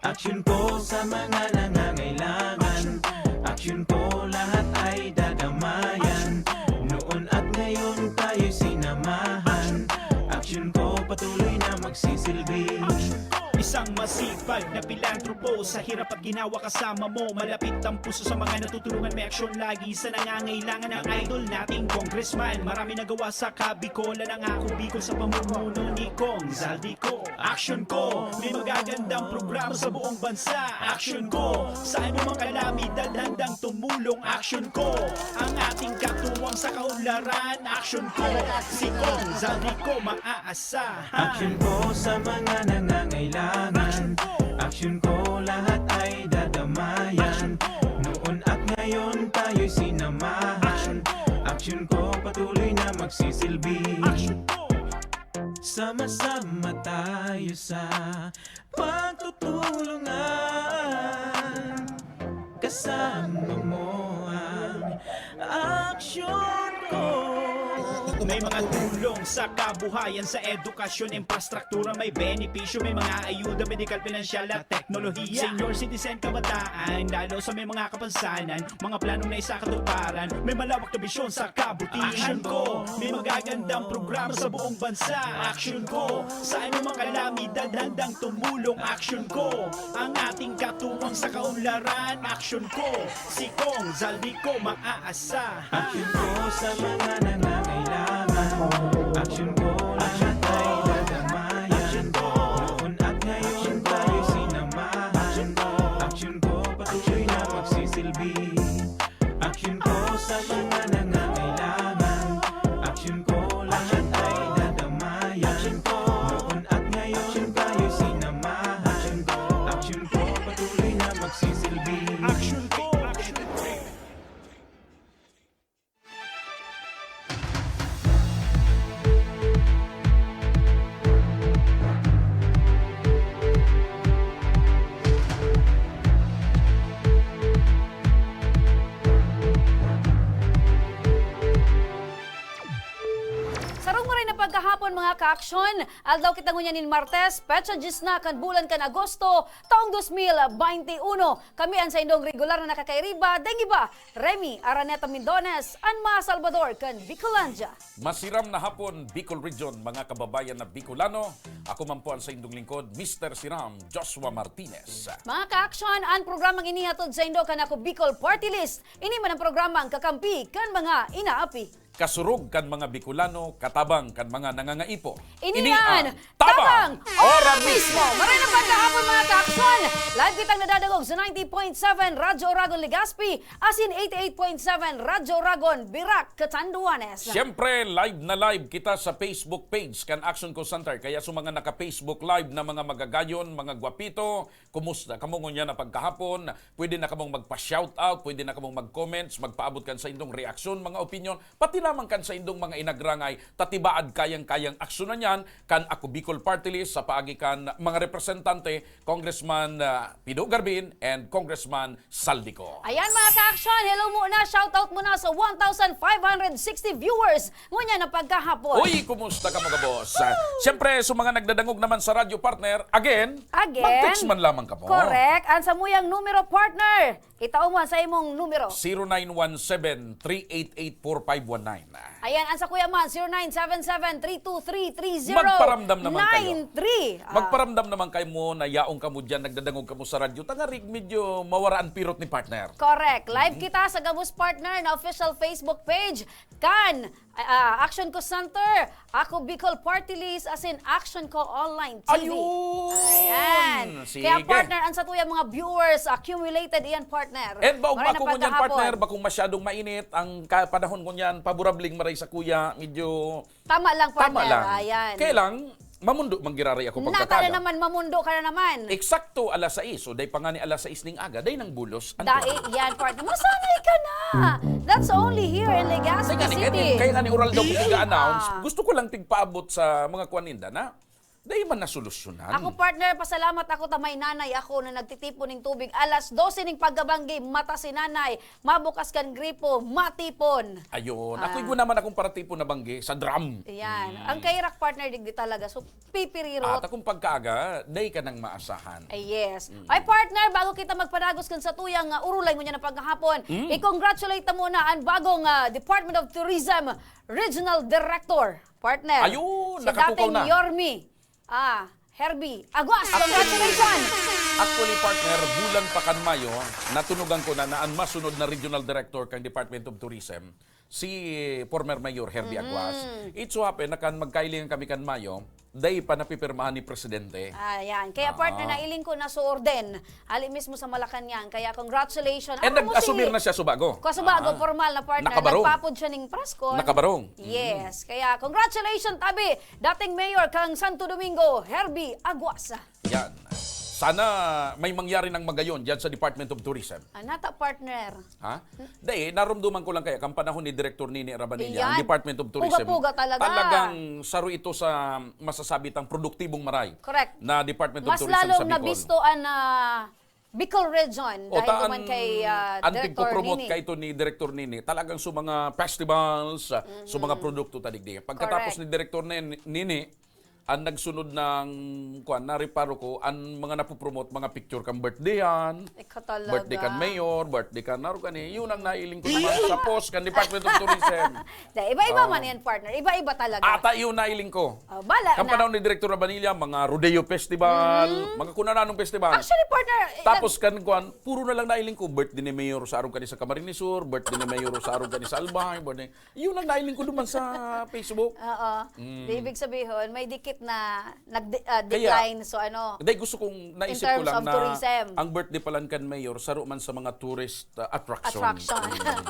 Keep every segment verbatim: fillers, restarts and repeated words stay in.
Aksyon ko sa mga nangangailangan. Aksyon ko, lahat ay dadamayan. Noon at ngayon tayo'y sinamahan. Aksyon ko, patuloy na magsisilbi. Isang masipag na pilantropo, sa hirap at ginawa kasama mo. Malapit ang puso sa mga natutulungan, may aksyon lagi sa nangangailangan. Ang idol nating congressman, marami nagawa sa Kabikolan. Ang Ako Bicol sa pamumuno ni Cong Zaldy Co. Aksyon ko, may magagandang programa sa buong bansa. Aksyon ko, sa anumang kalamidad handang tumulong. Aksyon ko, ang ating katuwang sa kaunlaran. Aksyon ko, si Cong Zaldy Co maaasahan. Aksyon ko sa mga nangangailangan. Aksyon ko, lahat ay dadamayan. Noon at ngayon tayo'y sinamahan. Aksyon ko, patuloy na magsisilbi. Aksyon ko. Sama-sama tayo sa pagtutulungan. Kasama mo ang aksyon ko. May mga tulong sa kabuhayan, sa edukasyon, infrastruktura, may benepisyo, may mga ayuda, medikal, pinansyal at teknolohiya. Senior citizen, kabataan, lalo sa may mga kapansanan, mga planong naisakatuparan, may malawak na bisyon sa kabutihan. Aksyon ko, may magagandang programa sa buong bansa. Aksyon ko, sa anumang kalamidad handang tumulong. Aksyon ko, ang ating katuwang sa kaunlaran. Aksyon ko, si Cong Zaldy Co maaasahan. Aksyon ko sa mga nangangailangan. Aksyon ko, lahat ay dadamayan. Noon at ngayon tayo sinamahan. Aksyon ko, patuloy na magsisilbi. Aksyon ko sa mga nangangailangan. Aksyon ko, lahat ay dadamayan. Noon at ngayon tayo sinamahan. Aksyon ko, patuloy na magsisilbi. Aksyon ko. Sarong maray na pagkahapon, mga kaaksyon. Aldaw kita ngunyan nin Martes, petsa dyes na kan bulan kan Agosto, taong dos mil baynte uno. Kami an saindong regular na nakakairiba, daing iba, Remy Araneta Mindones, an mga Salvador kan Bicolandia. Masiram na hapon, Bicol Region, mga kababayan na Bicolano. Ako man po ang saindong lingkod, Mister Siram, Joshua Martinez. Mga kaaksyon, an programang ini hatod saindo kan Ako Bicol Party List. Ini man an programang kakampi kan mga inaapi. Kasurog kan mga Bicolano, katabang kan mga nangangaipo. Ini an Tabang Ora Mismo! Maray na pagkahapon, mga kaaksyon! Live kitang nadadangog sa ninety point seven Radyo Oragon Legazpi, asin eighty-eight point seven Radyo Oragon Virac, Catanduanes. Siyempre, live na live kita sa Facebook page kan Aksyon Call Center. Kaya sa mga naka-Facebook Live na mga magagayon, mga gwapito, kumusta kamo ngunyan na pagkahapon? Pwede na kamong magpa-shoutout, pwede na kamong mag-comments, magpaabot kan saindong reaksyon, mga opinyon, pati lamang kan saindong mga inagrangay, ta tibaad kayang-kayang aksyonan yan kan Ako Bicol Party List sa paagi kan mga representante, Congressman, ah, Pido Garbin and Congressman Zaldy Co. Ayan, mga ka-aksyon, hello muna, shoutout muna sa one thousand five hundred sixty viewers ngunyan na pagkahapon. Uy, kumusta kamo, ka-boss? Siyempre, sa mga nagdadangog naman sa radyo, partner, again, Again. mag-text man lamang kamo. Correct. Ang samuyang numero, partner, itao mo sa imong numero. Zero nine one seven, three eight eight, four five one nine. Ayan, ang sakuya man, zero nine seven seven, three two three, three zero nine three. Magparamdam naman kayo. Ah. Magparamdam naman kayo mo na yaong kamo dyan, nagdadangog kamo sa radyo. Tangarig medyo mawara an pirot ni partner. Correct. Live Mhm. kita sa gabos, partner, na official Facebook page kan, ah, Action Call Center, Ako Bicol Party List, asin Action Call Online T V. Ayun! Ayan. Sige. Kaya, partner, ang satuyang mga viewers, accumulated iyan, partner. And baog Maray na ako ngunyan, pagkahapon. partner, bakong masyadong mainit ang ka-, panahon ngunyan, paborabling maray sakuya, medyo Tama lang, tama partner. lang. Ayan. Kaya lang, mamundo man giraray ako Nata pagkakaya. na naman, mamundo ka na naman. Eksakto, alas sais, o day pa nga ni alas sais ning aga, day nang bulos. Ano Dai, ba? yan, partner. Masanay ka na. That's only here in Legazpi Kaya nga ni, City. kaya nga ni oral daw ko tiga-announce. Ah. Gusto ko lang tigpaabot sa mga kuwan ninda na Dai man nasolusyonan. Ako, partner, pasalamat ako ta may nanay ako na nagtitipon ning tubig. Alas dose ning pagkabanggi, mata si nanay, mabukas kan gripo, matipon. Ayun. Ako, Ah. igwa naman akong paratipon na banggi sa drum. Ayan. Mm. Ang kairak, partner, digdi talaga. So, pipirirot. At akong pagkaaga, dai ka nang maasahan. Ay, yes. Mm. Ay, partner, bago kita magpadagos kan satuyang, ah, urulay ngunyan na paghahapon, Mm. i-congratulate ta muna ang bagong, ah, Department of Tourism Regional Director, partner. Ayun, Si nakatukaw dating na. Yormi. Ah, Herbie Aguas, congratulations! Actually, partner, bulan pa kan Mayo, natunugan ko na, na an masunod na regional director kan Department of Tourism, si former Mayor Herbie Mm. Aguas. It so happen na kan magkailingan kami kan Mayo, dai pa napipirmahan ni Presidente. Ayan. Kaya, partner, Ah. nailing ko na sa orden. Ali mismo sa Malacañang. Kaya congratulations. And Ako mo nag-asumir si na siya subago. Kasubago, Ah. formal na partner. Nakabarong. Nagpapod siya ning press con. Nakabarong. Mm. Yes. Kaya congratulations, tabi. Dating mayor kang Santo Domingo, Herbie Aguas. Yan. Sana may mangyari ng magayon dyan sa Department of Tourism. Anata, partner. Ha? Dai, narumduman ko lang kaya, kan panahon ni Director Nini Rabanilla, ang Iyan. Department of Tourism, Puga-puga talaga. talagang saro ito sa masasabi tang produktibong maray Correct. na Department of Mas Tourism lalong sa Bicol. nabisto an, ah, Bicol Region O, dahil ta-, naman an, kay, ah, an Director pigpopromote Nini. ka ito ni Director Nini, talagang sa mga festivals, ah, sa mga Mm-mm. produkto ta digdi. Pagkatapos Correct. ni Director Nen-, Nini, ang nagsunod ng, kuwan, nareparo ko, ang mga napopromote, mga picture kan birthdayhan, Ikaw talaga. birthday kan mayor, birthday kan, naro kani, yun ang nailing ko naman sa post kan Department of Tourism. Di, iba-iba Oh. man yan, partner. Iba-iba talaga. Ata yun nailing ko. Oh, bala Kan na. panahon ni Director Rabanilla, mga rodeo festival, Mm. mga kung anong festival. Actually, partner, eh, Tapos nag- kan, kuwan, puro na lang nailing ko, birthday ni Mayor sa Arog kani sa Camarines Sur, birthday ni Mayor sa Arog kani sa Albay, birthday. Yun ang nailing ko duman sa Facebook. Oo. Mm. Di, ibig sabihin, may dikit na nag-, ah, Kaya, decline. So, ano, dahil gusto kong naisip in ko terms lang of na tourism. ang birthday pa lang kan Mayor, saro man sa mga tourist, ah, attraction. Attraction. Mm.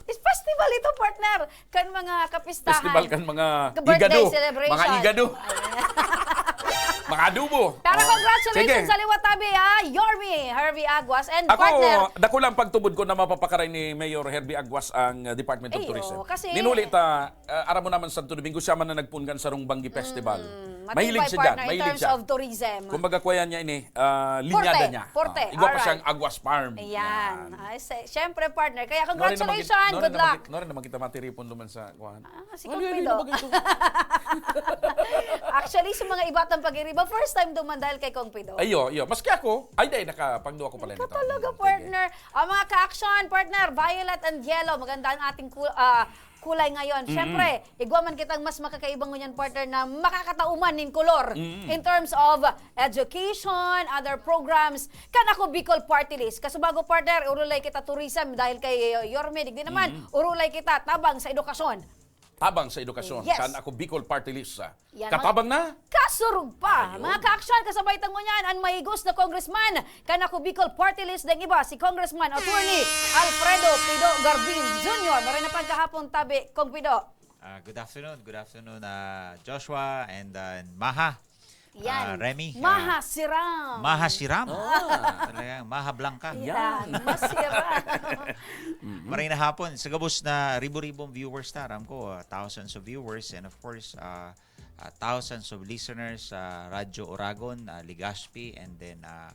Is festival ito, partner. Kan mga kapistahan. Festival kan mga Ka-birthday igado. celebration. Mga igado. Ayan. Mga adobo. Pero Oh. congratulations Sige. sa liwat tabi, ha? Yormi, Hervey Aguas, and Ako, partner. dako lang pagtubod ko na mapapakaray ni Mayor Hervey Aguas ang, uh, Department of Ay, Tourism. oo, kasi Ninuli ta, uh, aram mo naman, Santo Domingo, siya man na nagpoon kan sarong Banggi Festival. Mm, Mahilig matibay, siya dyan, partner, in mahilig terms siya. of tourism. Kumbaga, kuya niya ini, ah, linyada Forte, niya. forte. Ah, igwa pa Alright. siyang Aguas Farm. Ayan. Yan. Ay, se-, syempre, partner. Kaya Nori naman congratulations, kit-, nori good naman luck. kit-, nori naman kita matiripon duman sa, kuwan. Ah, si Ano, Kong ano, Pido. ano ba ito? Actually, sa mga iba tang pag-iriba, first time duman dahil kay Kong Pido. Ayo, iyo. Maski ako, ay, dahil nakapagdo ako pala Ikaw nito. talaga, Sige. partner. Ah, mga ka-action, partner, violet and yellow. Maganda ang ating ku-, ah, kulay ngayon. Mm-mm. Siyempre, igwa man kitang mas makakaiba ngunyan, partner, na makakatao man nin kolor Mm-mm. in terms of education, other programs. Kan Ako Bicol Party List. Kasubago, partner, urulay kita tourism dahil kay Yorme. Digdi naman, Mm-mm. urulay kita tabang sa edukasyon. Tabang sa edukasyon. Yes. Kan Ako Bicol Party List, ah. Yan, Katabang mga na? Kasurog pa. Ayun. Mga ka-action, kasabay ta ngunyan an mahigos na congressman kan Ako Bicol Party List, dang iba, si Congressman Attorney Alfredo Pido Garbin Junior. Maray na pagkahapon, tabi, Kong Pido. Ah, good afternoon. Good afternoon, ah, Joshua and, ah, Maha. Yan. Ah, Remy, ah, Maha Siram. Maha Siram. Ah. Talagang Maha Blanca. Yan. Yan. Masiram. Mhm. Maray na hapon. Sa gabos na ribo-ribong viewers na, aram ko, ah, thousands of viewers and of course, ah, ah, thousands of listeners sa Radyo Oragon, ah, Legazpi, and then, ah,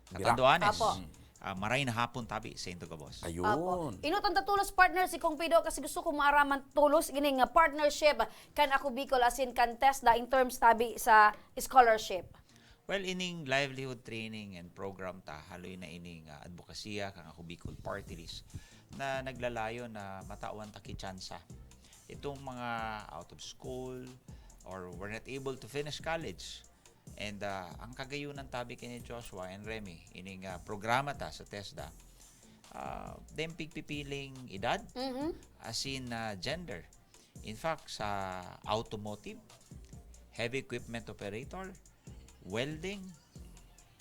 Virac. Catanduanes. Apo. Mm. Ah, maray na hapon tabi sa indo gabos. Ayun. Apo. Inutang ta tolos, partner, si Kong Pido kasi gusto ko maaraman tolos ining, ah, partnership kan Ako Bicol asin kan TESDA in terms tabi sa scholarship. Well, ining livelihood training and program ta, haloy na ining, ah, adbokasiya kan Ako Bicol Party List na naglalayon na matawan ta ki tsansa itong mga out of school or were not able to finish college. And, ah, ang kagayunan tabi kini Joshua and Remy, ining, ah, programa ta sa TESDA, ah, dai pigpipiling edad, Mhm. asin, ah, gender. In fact, sa automotive, heavy equipment operator, welding,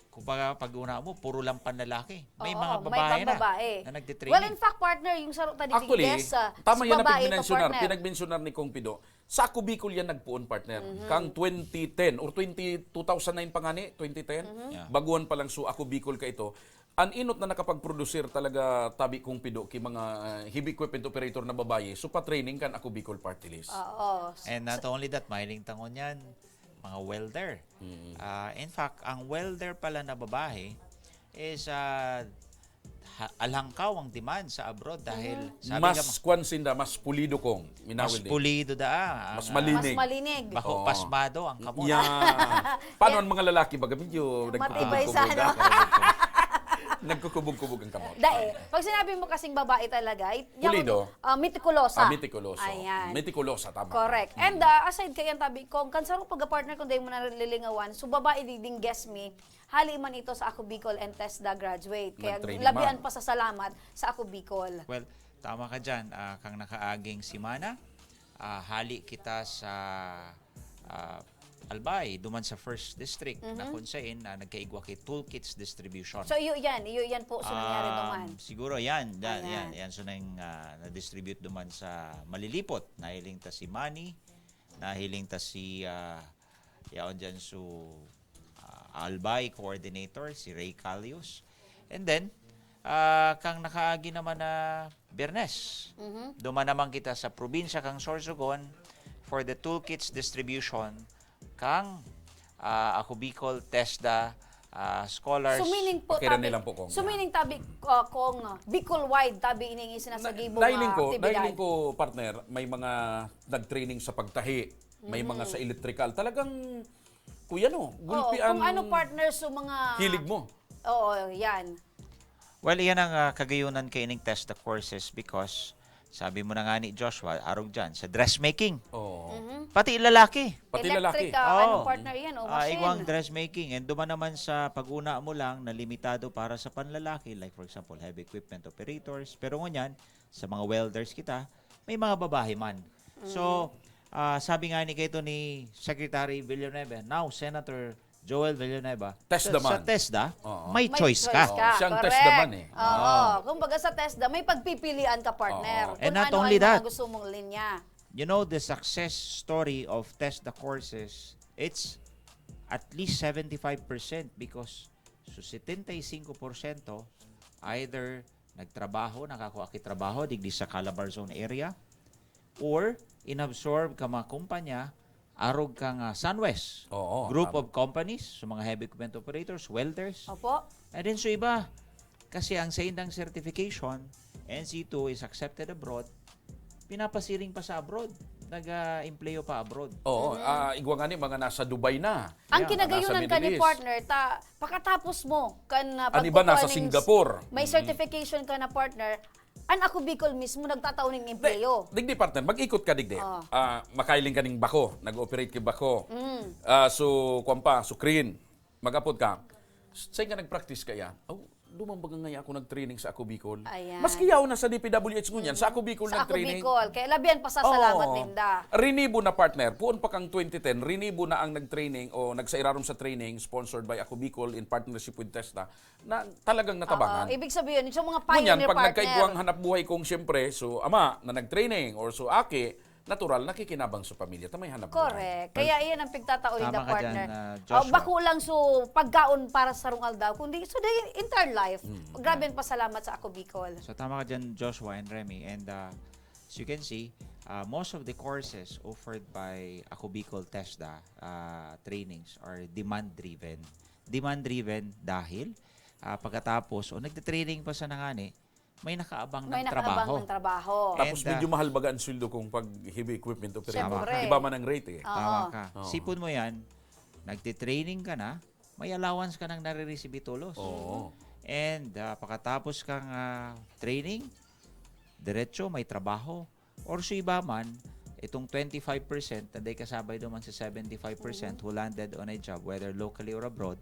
kumbaga, pag una mo, puro lang panlalaki. May Oo, mga may babae na, pambabae. na nagtitraining. Well, in fact, partner, yung saro ta digdi, Actually, yes, ah, tama si yan na babae ka, pigmensyonar, partner. pigmensyonar ni Kong Pido. Sa Ako Bicol yan nagpoon, partner. Mhm. Kang twenty ten or twenty, two thousand nine pa ngani, twenty ten, Mhm. Yeah. baguhan pa lang su Ako Bicol ka ito. An inot na nakapagprodusir talaga tabi Kong Pido ki mga, ah, heavy equipment operator na babayi, so pa-training kan Ako Bicol Party List. Oo. And not only that, mahiling ta ngunyan, mga welder. Mm. Ah, in fact, ang welder pala na babae is, ah, ha-, alangkaw ang demand sa abroad dahil, mhm, sabi nga Mas ma- kwan sinda, mas pulido kong. Mas Minawil din. pulido daa. Mas Ang, ah, malinig. Mas malinig. Baho, Oo. pasmado ang kamot. Yeah. Paano ang mga lalaki? Baga medyo Matibay nagkukubog-kubog sa ano? ang kamot. Nagkukubog-kubog ang kamot. Dae, pag sinabi mo kasing babae talaga, it-, yung, Pulido. ah, metikulosa. Ah, metikuloso. Ayan. Metikulosa, tama. Correct. Mm. And, ah, aside kay yan, tabi ko, kan sarong pagka-partner, kung dahil mo nalilingawan, so babae di ding guest me, hali man ito sa Ako Bicol and TESDA graduate. Kaya Nag-training labihan man. pa sa salamat sa Ako Bicol. Well, tama ka dyan. Ah, kang nakaaging semana, ah, hali kita sa, ah, Albay, duman sa First District, na Mhm. kung saan, ah, nagkaigwa ki toolkits distribution. So, iyo yan. Iyo yan po. So, nangyari Um, duman. siguro yan. Yan, Ayan. yan, yan. So, nang, ah, na-distribute duman sa Malilipot. Nahiling ta si Manny, nahiling ta si, ah, yaon dyan, so, ah, Albay coordinator, si Ray Calius. And then, ah, kang nakaagi naman na Biyernes, Mhm. duman naman kita sa probinsya kang Sorsogon for the toolkits distribution kang, ah, Ako Bicol, TESDA, ah, scholars. So, meaning po, Okay ra tabi, nilang po, Kong. so, meaning tabi, ah, kung, ah, Bicol-wide, tabi ining Na, sinasagibo nahiling nga ko, aktibidad. nahiling ko, partner, may mga nag-training sa pagtahi, may mga Mhm. sa electrical. Talagang, kuya, no, Oo, gulpi kung ang ano, partner, so mga hilig mo. Oo, yan. Well, iyan ang, ah, kagayunan kaining TESDA courses because sabi mo na nga ni Joshua, arog dyan, sa dressmaking. Oo. Mhm. Pati lalaki. Pati lalaki. Electric, ah, ano, Oo. partner yan, o Ah, machine. igwang dressmaking. And duman naman sa pag-una mo lang na limitado para sa panlalaki, like for example, heavy equipment operators. Pero ngunyan, sa mga welders kita, may mga babae man. So, Mm. ah, sabi nga ni kaito ni Secretary Villanueva, now Senator Joel Villanueva, TESDA sa, sa man. TESDA, Oo. may May choice choice ka. ka, Oo, siyang correct. TESDA man eh. Oo. Oo. Kumbaga sa TESDA, may pagpipilian ka, partner, Oo. And kung not ano only ang mga that, gusto mong linya. you know, the success story of TESDA courses, it's at least seventy-five percent because so setenta y cinco porsyento either nagtrabaho, nakakua ki trabaho digdi sa Calabarzon area, or inabsorb ka mga kumpanya, arog kang, ah, Sunwest Oo, group tama. of companies, sa mga heavy equipment operators, welders. Opo. And then sa iba, kasi ang sa indang certification, N C two is accepted abroad, pinapasiring pa sa abroad, nag-a-empleyo pa abroad. Oo, Mhm. ah, igwa nga ni mga nasa Dubai na. Ang Yeah, kinagayunan nasa ka ni Middle East. partner, ta, pakatapos mo kan, ah, Ang iba nasa pagkukuha ning Singapore. may Mm. certification ka na, partner, an Ako Bicol mismo nagtatao ning Di, empleyo. digdi, partner, mag-ikot ka digdi. Oh. Ah, makailing ka ning bako, nag-ooperate ka bako. Mm. Ah, so, kwan pa, so crane. Mag-apod ka. Say nga nag-practice ka yan. Oh, lumang baga nga ako nag-training sa Ako Bicol. Ayan. Maski yaw na sa D P W H ngunyan, sa Mhm. Ako Bicol Sa Ako nag-training. Bicol. Kaya labihan pa sa salamat, Oo. Linda. Rinibo na, partner. Puon pa kang twenty ten, rinibo na ang nag-training o nagsairarom sa training sponsored by Ako Bicol in partnership with TESDA na talagang natabangan. Oo. Ibig sabihin, yung mga Ngunyan, pioneer pag partner. nagkaigwang hanap buhay kong siyempre, so ama na nag-training or so aki, natural, nakikinabang sa pamilya ta may hanap buhay. Correct. Kaya iyan ang pigtatao ninda, Tama ka dyan, partner. ah, Oh, Joshua. bako lang so pagkaon para sa sarong aldaw, kundi so the entire life. Mm, Grabe yeah. ang pasalamat sa Ako Bicol. So, tama ka dyan, Joshua and Remy. And, ah, as you can see, ah, most of the courses offered by Ako Bicol TESDA, ah, trainings are demand-driven. Demand-driven dahil, ah, pagkatapos, o nagtitraining pa sa nangani, may nakaabang May ng nakaabang trabaho. ng trabaho. Tapos And, ah, medyo mahal baga ang sweldo kung pag heavy equipment operator. Siyempre. Iba man ang rate eh. Oo. Tama ka. Oo. Sipon mo yan, nagtitraining ka na, may allowance ka nang nare-receive tolos. Oo. And, ah, pagkatapos kang, ah, training, diretso may trabaho. Or sa iba man, itong twenty-five percent na day kasabay naman sa seventy-five percent Mhm. who landed on a job, whether locally or abroad,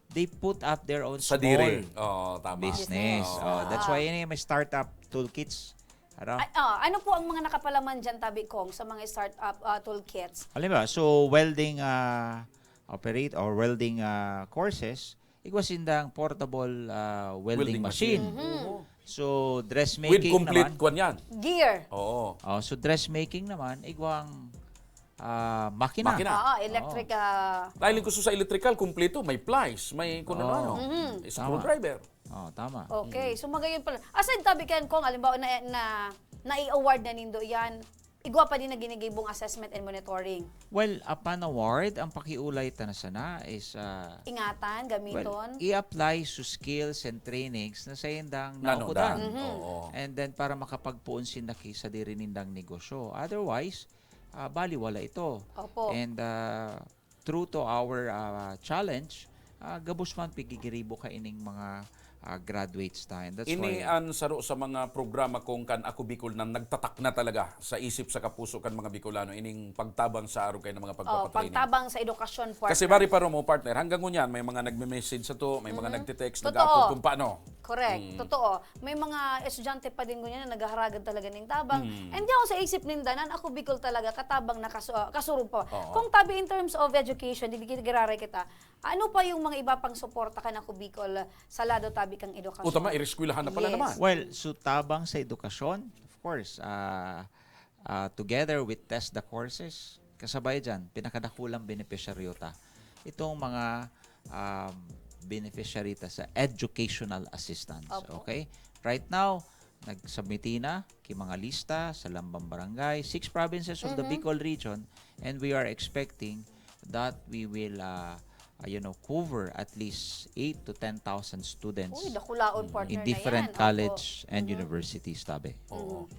they put up their own Sa small diri. Oo, tama. business. Oo. Oh, that's Ah. why ini may startup toolkits. Ano? A-, ah, ano po ang mga nakapalaman dyan, Tabi Kong, sa mga startup, ah, toolkits? Halimbawa, so welding, ah, operate or welding, ah, courses, igwa sindang portable, ah, welding Welding machine. machine. Mhm. Oo. So, With dressmaking complete naman. kwan yan. Gear. Oo. Oh, so dressmaking naman, igwang, ah, makina. Makina. Oo, electric, Oo. ah, Dahil gusto sa electrical, kompleto. May pliers, may kung Oo. ano-ano. Mhm. Tama. Screwdriver. Oh, tama. Okay, Mm. so magayon pala. Aside, Tabi, kan Kong, halimbawa na, na, nai-award na nindo yan, igwa pa din na ginigibong assessment and monitoring. Well, upon award, ang pakiulay ta na sana is, ah, Ingatan, well, gamiton. i-apply sa skills and trainings na sa indang Nano naukudan. dan? Mhm. Oo. And then, para makapagpoon sinda ki sadiri nindang negosyo. Otherwise, ah, baliwala ito. Opo. And ah, true to our ah, challenge, ah, gabos man pigigiribo ka ining mga ah, graduates ta. And that's Ini why ang saro sa mga programa kong kan Ako Bicol na nagtatak na talaga sa isip, sa kapuso kan mga Bicolano, ining pagtabang sa arog kay ng mga Oh, pagpapatraining. pagtabang sa edukasyon, partner. Kasi bari pa mo, partner, hanggang ngunyan may mga nagme-message sa to, may mga nagte-text, Totoo. nag-aapod kung paano. Correct. Mm. Totoo. May mga estudyante pa din ngunyan na naghaharagad talaga ning tabang. Mm. And yaw sa isip ninda, nan ako Bicol talaga, katabang na kasu- ah, kasurog pa. Oo. Kung tabi in terms of education, di kita giraray kita, ano pa yung mga iba pang suporta kan ako Bicol sa lado tabi kang edukasyon? O tama, ireskwelahan na pala Yes. naman. Well, so tabang sa edukasyon, of course, ah ah, together with TESDA courses, kasabay dyan, pinakadakulang beneficiaryo ta. Itong mga um, beneficiary ta sa educational assistance. Opo. Okay? Right now, nagsubmiti na ki mga lista sa lambang barangay, six provinces of the Mhm. Bicol region, and we are expecting that we will uh, uh, you know, cover at least eight to ten thousand students Uy, dakulaon, partner, in na different yan. college Opo. and Mhm. universities, tabi. Oo.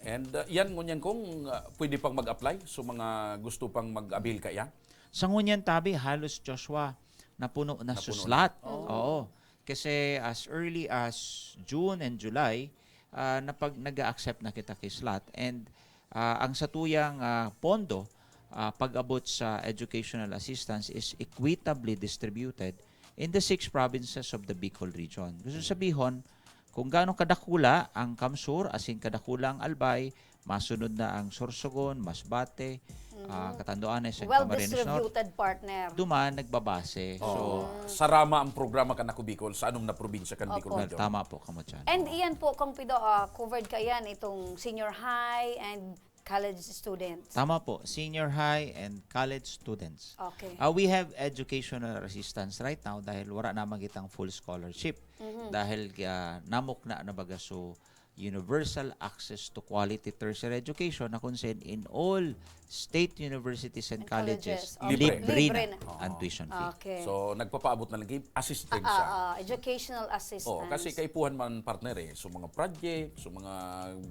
And uh, yan ngunyan kung uh, pwede pang mag-apply, so mga gusto pang mag-avail kaya? Sa ngunyan, tabi, halos, Joshua, napuno na sa Napuno na. slot. Oh. Oo. Kasi as early as June and July, ah, napag nag-accept na kita kay slot. And ah, ang satuyang ah, pondo, ah, pag-abot sa educational assistance is equitably distributed in the six provinces of the Bicol region. Gusto sabihon, kung gaano kadakula ang Kamsur, asin kadakula ang Albay, masunod na ang Sorsogon, Masbate, ah, Catanduanes, and Well Camarines Norte. Distributed, partner. Duman, nagbabase. So, Oo. Sarama ang programa kan Ako Bicol sa anom na probinsya kan Bicol Opo. well, Region. Tama po kamo dyan. And iyan po, Kong Pido, ah, covered ka yan, itong senior high and college students. Tama po, senior high and college students. Okay. Uh, we have educational assistance right now dahil wala naman kitang full scholarship. Mhm. Dahil uh, namukna na baga so universal access to quality tertiary education na kung saan in all state universities and, And colleges, colleges. Oh, libre, Libre. libre na na. ang tuition fee. Okay. So, nagpapaabot na lagi assistance Ah, siya. ah, educational assistance. Oh, kasi kaipuhan man, partner, eh. So, mga project, so mga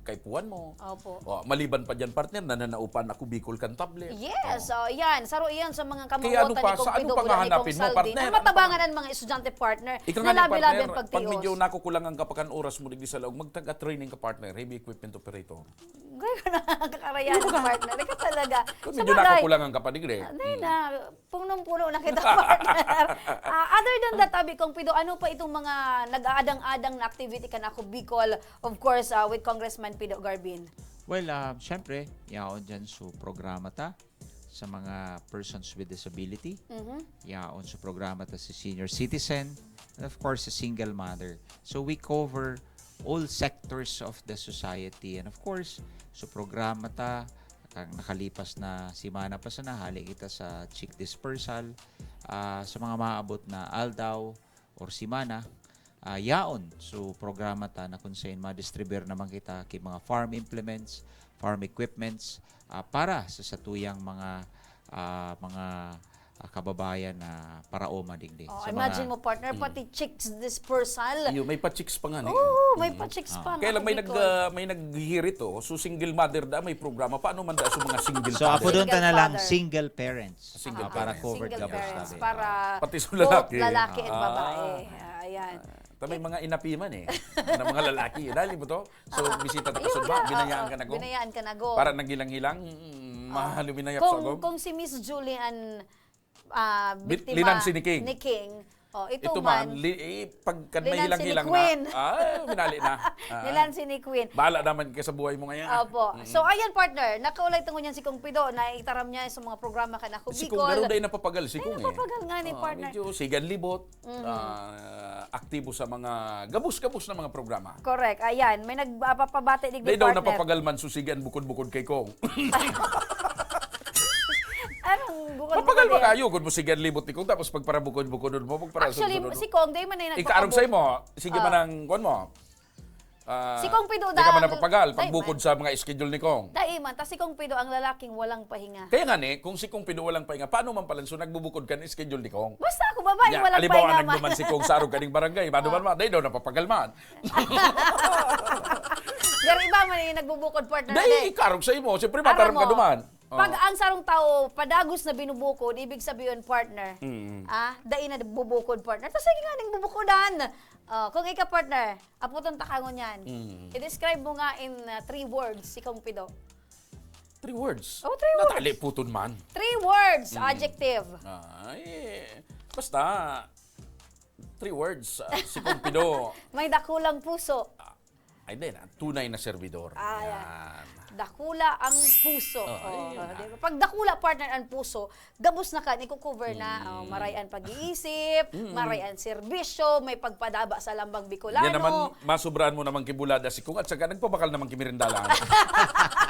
kaipuhan mo. Opo. Oh, maliban pa dyan, partner, nananaupan ako Bicol Cantabile. Yes, Oh. oh, yan. Saro iyan sa mga Kaya ano kamangotan pa, ni Kong sa ano Pido pang Gula, ni Kong hanapin mo, Saldi, partner? na matabangan ang mga estudyante, partner, Ikaw na nga ni, labi-labi partner, ang pag pagtios. Medyo nakukulangan ka pa kan oras mo digdi sa laog, magtaga-training ka, partner, heavy equipment operator. Gaya na kakarayan, partner. Ikaw talaga. Kung Sa medyo bagay, nakukulangan ka pa digdi. Hindi na. Punong-puno na kita, partner. Ah, other than that, Abi Kong Pido, ano pa itong mga nag-aadang-adang na activity kan Ako Bicol? Of course, ah, with Congressman Pido Garbin. Well, uh, syempre, yaon dyan so programa ta sa mga persons with disability. Mhm. Yaon so programa ta sa senior citizen. And of course, sa single mother. So we cover all sectors of the society. And of course, so programa ta, ang nakalipas na simana pa sana, hali kita sa chick dispersal, ah, sa mga maabot na aldaw or simana, ah, yaon. So, programa ta na kung saan ma-distribute naman kita ki mga farm implements, farm equipments, ah, para sa satuyang mga, ah, mga, ah, kababayan na paraoma digdi. Oh, Sa imagine mga mo, partner, pati chicks dispersal. Iyo, may pa-chicks pa nga ni. Oo, may pa-chicks Ah. pa. Kaya lang may nag Bicol. ah, may naghihirit, oh. So single mother da may programa. Paano man da sa mga single So, ako father? doon ta na lang Father. Single parents. Single Ah, para parents. Covered Single gabos parents, tabi. para Pati sa both lalaki. lalaki and Ah. Babae. Ah, ayan. Ta may mga inapi man eh. Na mga lalaki. Dali mo to? So, bisita ta Ayun kasud ba? na, Binayaan oo, ka na go? Binayaan ka na go. Para naghilang-hilang, mm, mahaluminayap kung, sa go? Kung si Miss Julian ah, Bit- biktima linansi ni King. Ni King. Oh, ito, Ito man. man, li, eh, pag kan Linansi ni mahilang-hilang Queen. na, ah, binali na. Ah, Nilansi ni Queen. Bahala naman ka sa buhay mo ngayon. ah. Opo. So, ayan, partner. Nakaulay tungo niyan si Kong Pido na itaram niya sa mga programa kan Ako Si Bicol. Kong Garo, dahil napapagal si Ay, Kong eh. napapagal nga ni Ah, partner. Medyo sigan libot, ah, aktibo sa mga gabos-gabos na mga programa. Correct. Ayan. May nagpapabati digdi, Dahil daw partner. Napapagal man so sigan bukod-bukod kay Kong. Anong bukod Mapagal bukod ba yan? Kayo? Kung mo sigan libot ni Kong, tapos pagparabukod-bukod mo, pagpara Actually, sunod-sunod mo. Si Kong, day man ay Ikaarog nagpapabot. Sa'yo mo, sige Ah. man ang, kuwan mo. Ah, Si Kong Pido di ka man dang napapagal, pagbukod man sa mga schedule ni Kong. Dai man, ta si Kong Pido ang lalaking walang pahinga. Kaya nga ni, kung si Kong Pido walang pahinga, paano man pala so nagbubukod kan schedule ni Kong? Basta ako, babae, Ya, walang halimbawa, pahinga man. Nagduman si Kong sa arog kaning barangay, paano man, Ah. man, dai daw napapagal man. Pero iba man yung nagbubukod, partner, Dai, dai. Karog sa imo, siyempre, Aram mataram ka mo, duman. Oh. Pag ang sarong tao, padagos na binubukod, ibig sabihin, partner, Mm. ah, dai na bubukod, partner. Tas sige nga, ning bubukodan. Oh, kung ika, partner, aputon ta ka ngunyan. Mm. I-describe mo nga in, ah, three words si Kong Pido. Three words? Oh, three words. Natali, puton man. Three words, Mm. adjective. Ay, basta, three words, ah, si Kong Pido. May dakulang puso. Ah, ay, di na. Tunay na servidor. Ah, yan. Yan. Dakula ang puso. Oh, Oh, ayun na. di ba? Pag dakula, partner, ang puso, gabos na kan, iko-cover na. Mm. Oh, maray an pag-iisip, Mm. maray an serbisyo, may pagpadaba sa lambang Bicolano. Yan naman, masubraan mo naman kibulada si Kung at saka nagpabakal naman kimirindalan.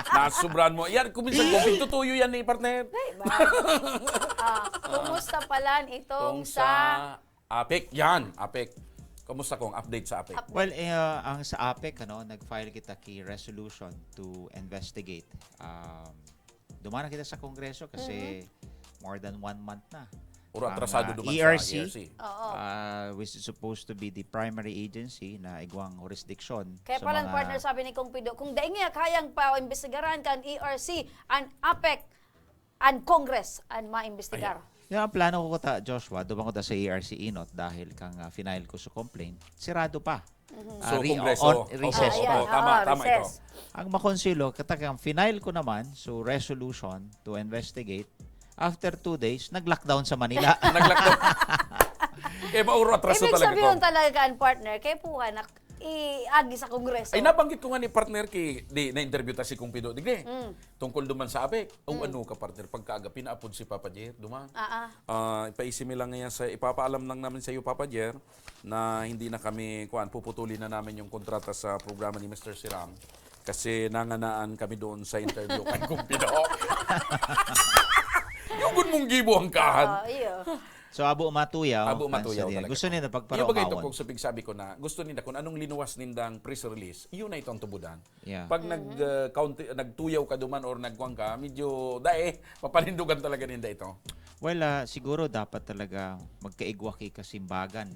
Nasubraan mo. Yan, kung minsan, kung pintutuyo yan ni partner. Di ba? Ah, kumusta palan itong Kung sa sa APEC, yan, APEC. Kumusta kung update sa APEC? Update. Well, eh, ah, ang sa APEC, ano, nag-file kita ki resolution to investigate. Um, duman na kita sa Kongreso kasi Mhm. more than one month na. Uro Ang, atrasado ah, duman sa E R C, E R C. Oo. ah, which is supposed to be the primary agency na igwang jurisdiction Kaya sa palan, mga partner, sabi ni Kong Pido, kung dai niya kayang paimbestigaran kan E R C, an APEC, an Congress, an maimbestigar. Ayan. Yung ang plano ko ta, Joshua, duman ko ta sa E R C inot dahil kang, ah, final ko sa complaint, sirado pa. Mhm. Ah, So, re-, Kongreso. on, recess Oo, pa. oo, tama, Ah, tama ito. recess. Ang makonsilo, katakang final ko naman, so resolution to investigate, after two days, nag-lockdown sa Manila. Nag-lockdown. Kaya mauro atraso Ibig talaga sabihin ko. talaga, kan partner, kaya puha na iagi sa Kongreso. Ay, nabanggit ko nga ni partner ki, di, na-interview ta si Kong Pido, digdi. Mm. Tungkol duman sa APEC. O Mm. ano ka, partner, pagkaaga, pinaapod si Papa Jer, duman. Ah, ah. Ah, ipaisi mi lang ngayon sa, ipapaalam lang namin sa iyo, Papa Jer, na hindi na kami, kuwan, puputulin na namin yung kontrata sa programa ni Mister Siram. Kasi nanganaan kami doon sa interview kay Kong Pido. Yung gun mong gibo ang kahan. Ah, iyo. So, abo matuyaw, Abo ang matuyaw sa dili. talaga Gusto to. nila Yung bagay ito pagparamawon. kung sa pigsabi ko na, gusto nila kung anong linuwas nindang press release, yun na itong tubudan. Yeah. Pag nag, Mhm. uh, county, nagtuyaw ka duman or nagkuwang ka, medyo, dai, papanindugan talaga ninda ito. Well, ah, siguro dapat talaga magkaigwa ki kasimbagan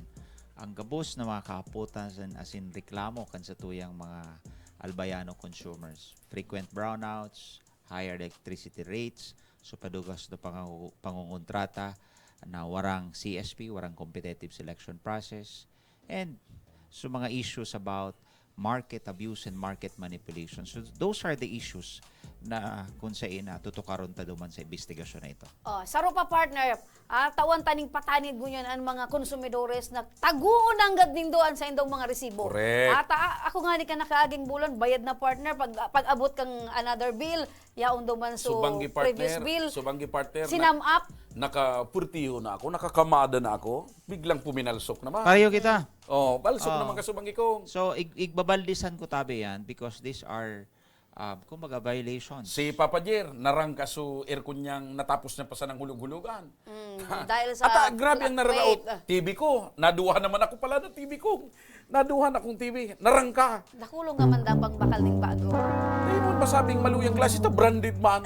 ang gabos na mga kahapotan asin, asin reklamo kan satuyang mga Albayano consumers. Frequent brownouts, higher electricity rates, so padugas na pangangu-, pangungontrata na warang C S P, warang competitive selection process, and so mga issues about market abuse and market manipulation. So those are the issues na kung sa ina tutukaron ta duman sa investigasyon na ito. Oh, saro pa, partner, ah, tawan taning patanid ngunyan ang mga konsumidores na tagoon nanggad nindo an saindong mga resibo. Correct. At, ah, ako nga ni ka nakaaging bulan, bayad na, partner, pag, pag abot kang another bill, yaon duman so Subanggi, partner, previous bill. Subanggi, partner, na- Sinam up. Nakapurtiho na ako, nakakamada na ako, biglang puminalsok naman. Pareho kita. Oh, palsok Oh. naman ka, Subanggi Kong. So, ig-, igbabaldisan ko tabi yan because these are, um, kumbaga, violations. Si Papa Jer, narangka so aircon niyang natapos niya pa sanang hulog-hulogan. Mm, dahil sa At, ah, grabe ang flat nararaot. rate. T V ko, naduha naman ako pala ng T V ko. Naduhan akong T V, narangka. Dakulong naman daw pang bakal ning bago. Di mo masabing maluyang klase, ta branded man.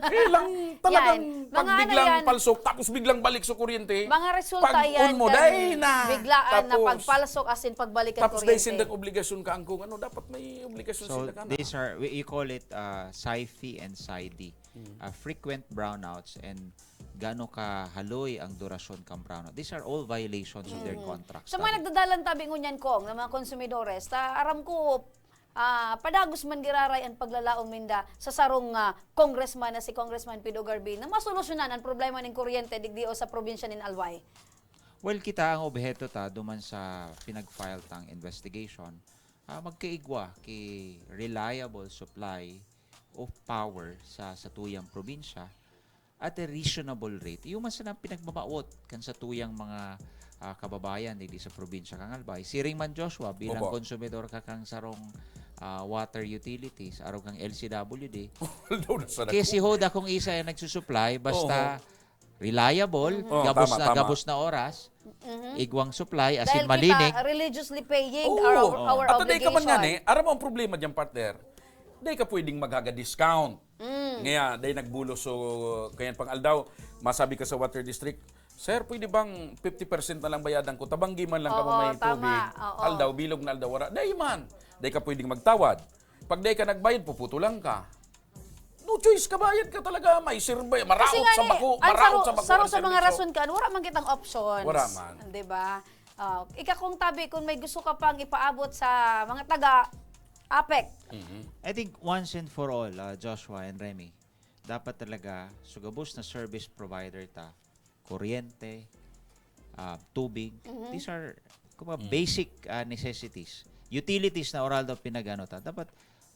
Eh, lang talagang Yan. Mga pag ano biglang yan? palsok, tapos biglang balik sa kuryente. Mga resulta Pag yan on mo, kan dai na. biglaan na Tapos, pagpalsok asin pagbalik ang tapos dai kuryente. sindang obligasyon ka ang kung ano, dapat may obligasyon So, sila ka na. these are, we, you call it, uh, SIFI and SIDI. Mm. Uh, frequent brownouts and gaano kahaloy ang durasyon kan brownout. These are all violations of their Mm. contracts, Sa mga sabi. nagdadalan tabi ngunyan, Kong, ng mga konsumidores, ta, aram ko, ah, padagos man giraray ang paglalaom ninda sa sarong, ah, congressman na si Congressman Pido Garvin na masolusyonan ang problema ning kuryente digdi o sa probinsya nin Albay. Well, kita ang obheto ta duman sa pinag-file tang investigation, ah, magkaigwa ki reliable supply of power sa satuyang probinsya at a reasonable rate. Iyo man sana pinagmamawot kan satuyang mga, ah, kababayan digdi sa probinsya kan Albay. Siring man, Joshua, bilang Opo. konsumidor ka kan sarong, ah, water utilities, arog kan L C W D, Although nasa nag- kesiho dakong isa ang nagsusupply, basta Oho. reliable, Mhm. Oh, gabos tama, na, tama. gabos na oras, Mhm. igwang supply, asin Dahil malinig. kita religiously paying Oo. our, our At dai ka man obligations. nga ni, aram mo ang problema diyan, partner? Dai ka pwedeng maghaga discount. Mm. Ngaya, dai nagbulos, so, kaya pang aldaw, masabi ka sa water district, "Sir, pwede bang fifty percent na lang bayadan ko? Tabanggi man lang kamo Oo, may tama. tubig." Oo. Aldaw, bilog na aldaw, wara. Dai man. Dai ka pwedeng magtawad. Pag dai ka nagbayad, puputulan ka. No choice ka, bayad ka talaga. May survey, Kasi maraot nga sa ni, bako, ang maraot saro, sa bako saro ang sa mga serbisyo. rason kan, wala man kitang options. Wala man. Di ba? Ah, ika kung tabi, kung may gusto ka pang ipaabot sa mga taga, APEC. Mhm. I think once and for all, ah, Joshua and Remy, dapat talaga, sugabos na service provider ta, kuryente, ah, tubig, Mhm. these are, kumbaga, Mm. basic, ah, necessities. Utilities na oral daw pinagano ta. Dapat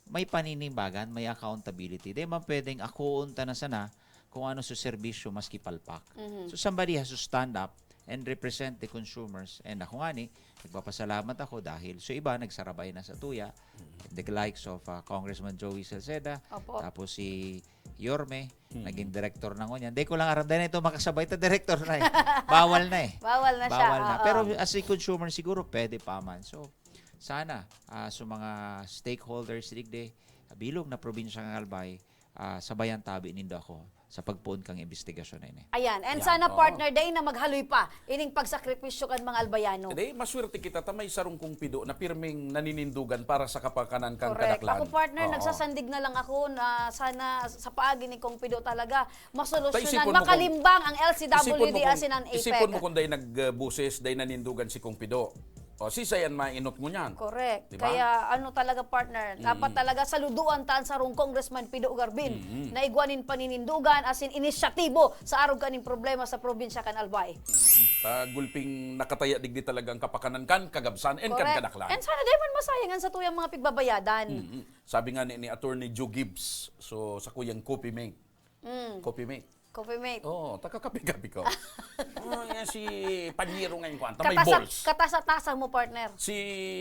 may paninibagan, may accountability. Di man pwedeng akoon ta na sana kung ano sa serbisyo maski palpak. Mhm. So, somebody has to stand up and represent the consumers. And ako nga ni, nagpapasalamat ako dahil so iba nagsarabay na sa tuya, Mhm. the likes of, ah, Congressman Joey Salceda, Opo. tapos si Yorme, Mhm. naging direktor na ngunyan. Di ko lang aram, dahil ito makasabay ta direktor na eh. Bawal na eh. Bawal na siya, Bawal na. oo. Pero as a consumer, siguro pwede pa man. So, sana, ah, sa mga stakeholders, digdi, bilog na probinsya ng Albay, ah, sabayan tabi nindo ako sa pagpoon kang imbestigasyon na ini. Ayan. And Yan, sana, oo. partner, dai na maghaloy pa ining pagsakripisyo kan mga Albayano. Hindi, maswerte kita ta may sarong Kong Pido na pirming naninindugan para sa kapakanan kan Correct. kadaklan. Ako, partner, Oo. nagsasandig na lang ako na sana sa paagi ni Kong Pido talaga masolusyonan, Ta isipon mo kung, makalimbang ang L C W D isipon mo kung, asin ang APEC. isipon mo kung dai nagboses, dai nanindugan si Kong Pido. O, sisay an mainot ngunyan? Correct. Di ba? Kaya ano talaga, partner, Mm. dapat talaga saluduan ta an sarong Congressman Pido Garbin Mm. na igwa nin paninindugan asin inisyatibo sa arog kaning problema sa probinsya kan Albay. Mm. Ta gulping nakataya digdi talaga ang kapakanan kan kagabsan and kan Correct. kadaklan. And sana dai man masayang an satuyang mga pigbabayadan. Mm. Sabi nga ni, ni Attorney Joe Gibbs, so, sakuyang coffee mate, Mm. Coffee mate. Coffee mate. Oo, taga Kape-Kape ko. Oo, yan si Panyero ngayon, kwan. Ta may Katasa-, balls. katasa-tasa mo, partner. Si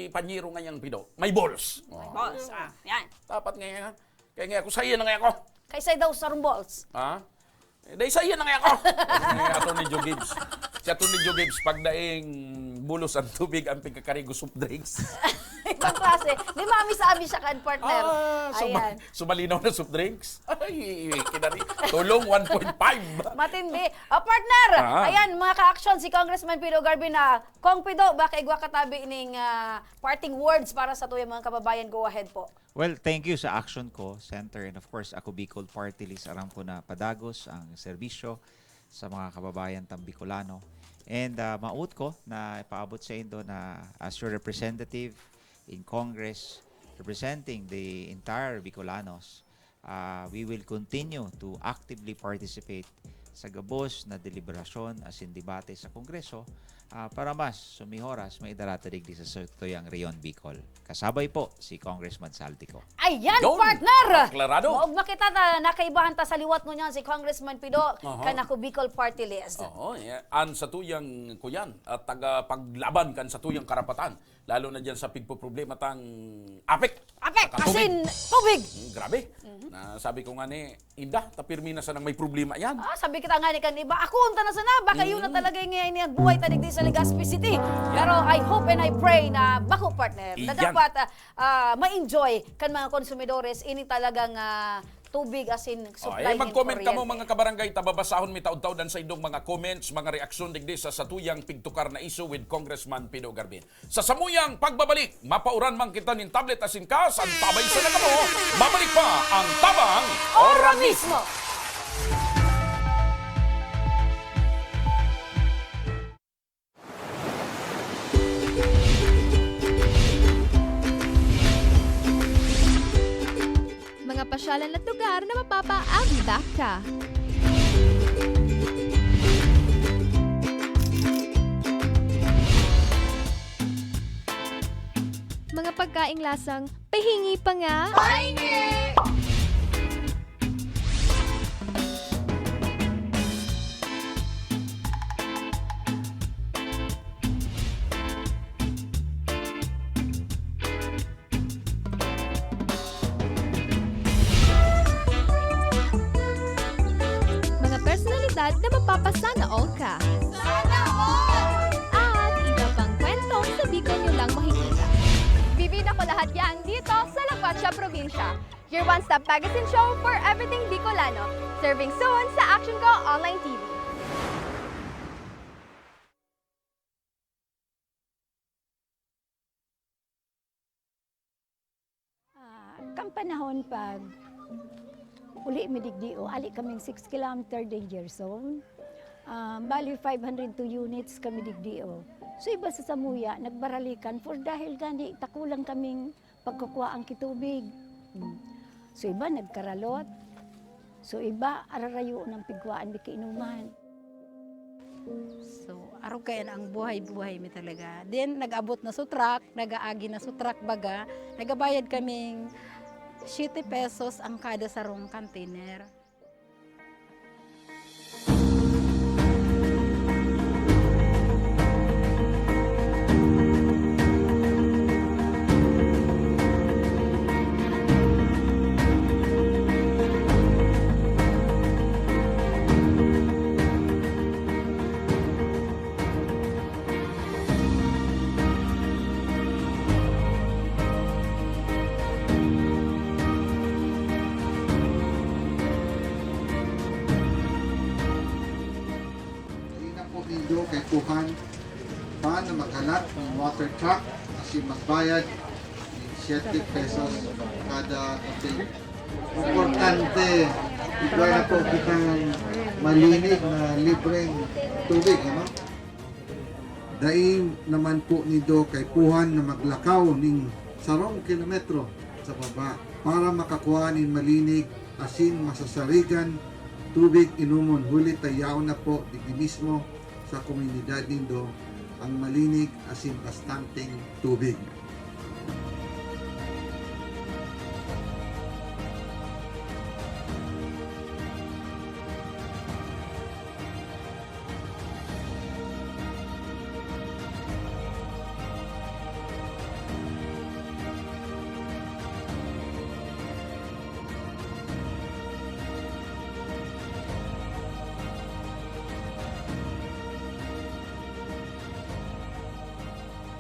Panyero ngayang Pido. May balls. May Oo. balls, ah, yan. Dapat ngayon, ha? Kaya nga ako, sa'yo na nga ako. Kay sa'yo daw, sarong balls. Ha? Eh, dahil sa'yo na nga ako. Ay, Attorney Joe Gibbs. Si Attorney Joe Gibbs, pag daing bulos ang tubig, ang pagkakarigo soft drinks. Ibang klase. Di mami-sabi siya kan partner. Ah, suma-, Ayan. sumalinaw na soft drinks? Ay, kinari. Tulong one point five. Matindi. O, partner, Ah. ayan, mga ka-aksyon, si Congressman Pido Garvin na, Kong Pido, baka igwa katabi ning, ah, parting words para sa tuyang mga kababayan. Go ahead po. Well, thank you sa aksyon ko, Center, and of course, Ako Bicol Party List. Aram ko na padagos ang serbisyo sa mga kababayan tang Bicolano. And, ah, maot ko na ipaabot sa indo na as your representative in Congress, representing the entire Bicolanos, ah, we will continue to actively participate sa gabos na deliberasyon asin debate sa Kongreso, ah, para mas sumihoras maidara ta digdi sa satuyang Rehiyon Bicol. Kasabay po si Congressman Saltico. Ayan, Yun. partner! Klarado. Maogma kita na nakaibahan ta sa liwat ngunyan si Congressman Pido, Aha. kan Ako Bicol Party List. Oo, yeah. An satuyang kuyan at tagapaglaban kan satuyang karapatan, lalo na dyan sa pigpoproblema tang APEC. APEC, Saka tubig. asin tubig. Hmm, grabe. Mhm. Na sabi ko nga ni, Inda, ta pirmi na sanang may problema yan. Ah, sabi kita nga ni kan iba, ako unta na sana, baka yun na Mm. talaga yung ngayon yan, buhay ta digdi sa Legazpi City. Pero I hope and I pray na bako, partner, na Iyan. dapat, ah, ah, ma-enjoy kan mga konsumidores ini talagang, ah, tubig asin Oh, supply eh, nin mag-comment kamo, kuryente. mga kabarangay, ta babasahon mi taud-taud an saindong mga comments, mga reaksyon digdi sa satuyang pigtukar na isyu with Congressman Pido Garvin. Sa samuyang pagbabalik, mapauran man kita nin tablet asin kas, antabay sana kamo. Mabalik pa ang Tabang Ora Mismo. Mga pasyalan at lugar na mapapaagda ka. Mga pagkaing lasang pahingi pa nga. Pahingi! Mga personalidad na mapapasana all ka. Sana all! At iba pang kwentong sa Bicol nyo lang makikita. Bibida ko lahat yan dito sa La Guacha Probinsya. Your one-stop magazine show for everything Bicolano. Serving soon sa Action Ko Online T V. Ah, kan panahon pag uli mi digdi, o, ali kaming six kilometer danger zone. Ah, bali, five hundred two units kami digdi, o. So, iba sa samuya, nagbaralikan for dahil gani, takulang kaming pagkukua ang kitubig. Hmm. So, iba nagkaralot. So, iba, ararayoon ang pigkuhaan mi kainuman. So, arog kaya na ang buhay-buhay mi talaga. Then, nag-abot na sa truck, nag-aagi na sa truck baga, nagabayad kaming siete pesos ang kada sarong container. Dai na po nindo kaipuhan pa na maghalat nin water truck asin magbayad nin siete pesos kada container. Importante, igwa na po kitang malinig na libreng tubig, ano? Dai naman po nindo kaipuhan na maglakaw nin sarong kilometro sa baba para makakua nin malinig asin masasarigan tubig inomon, huli ta yaon na po digdi mismo sa komunidad nindo ang malinig asin bastanteng tubig.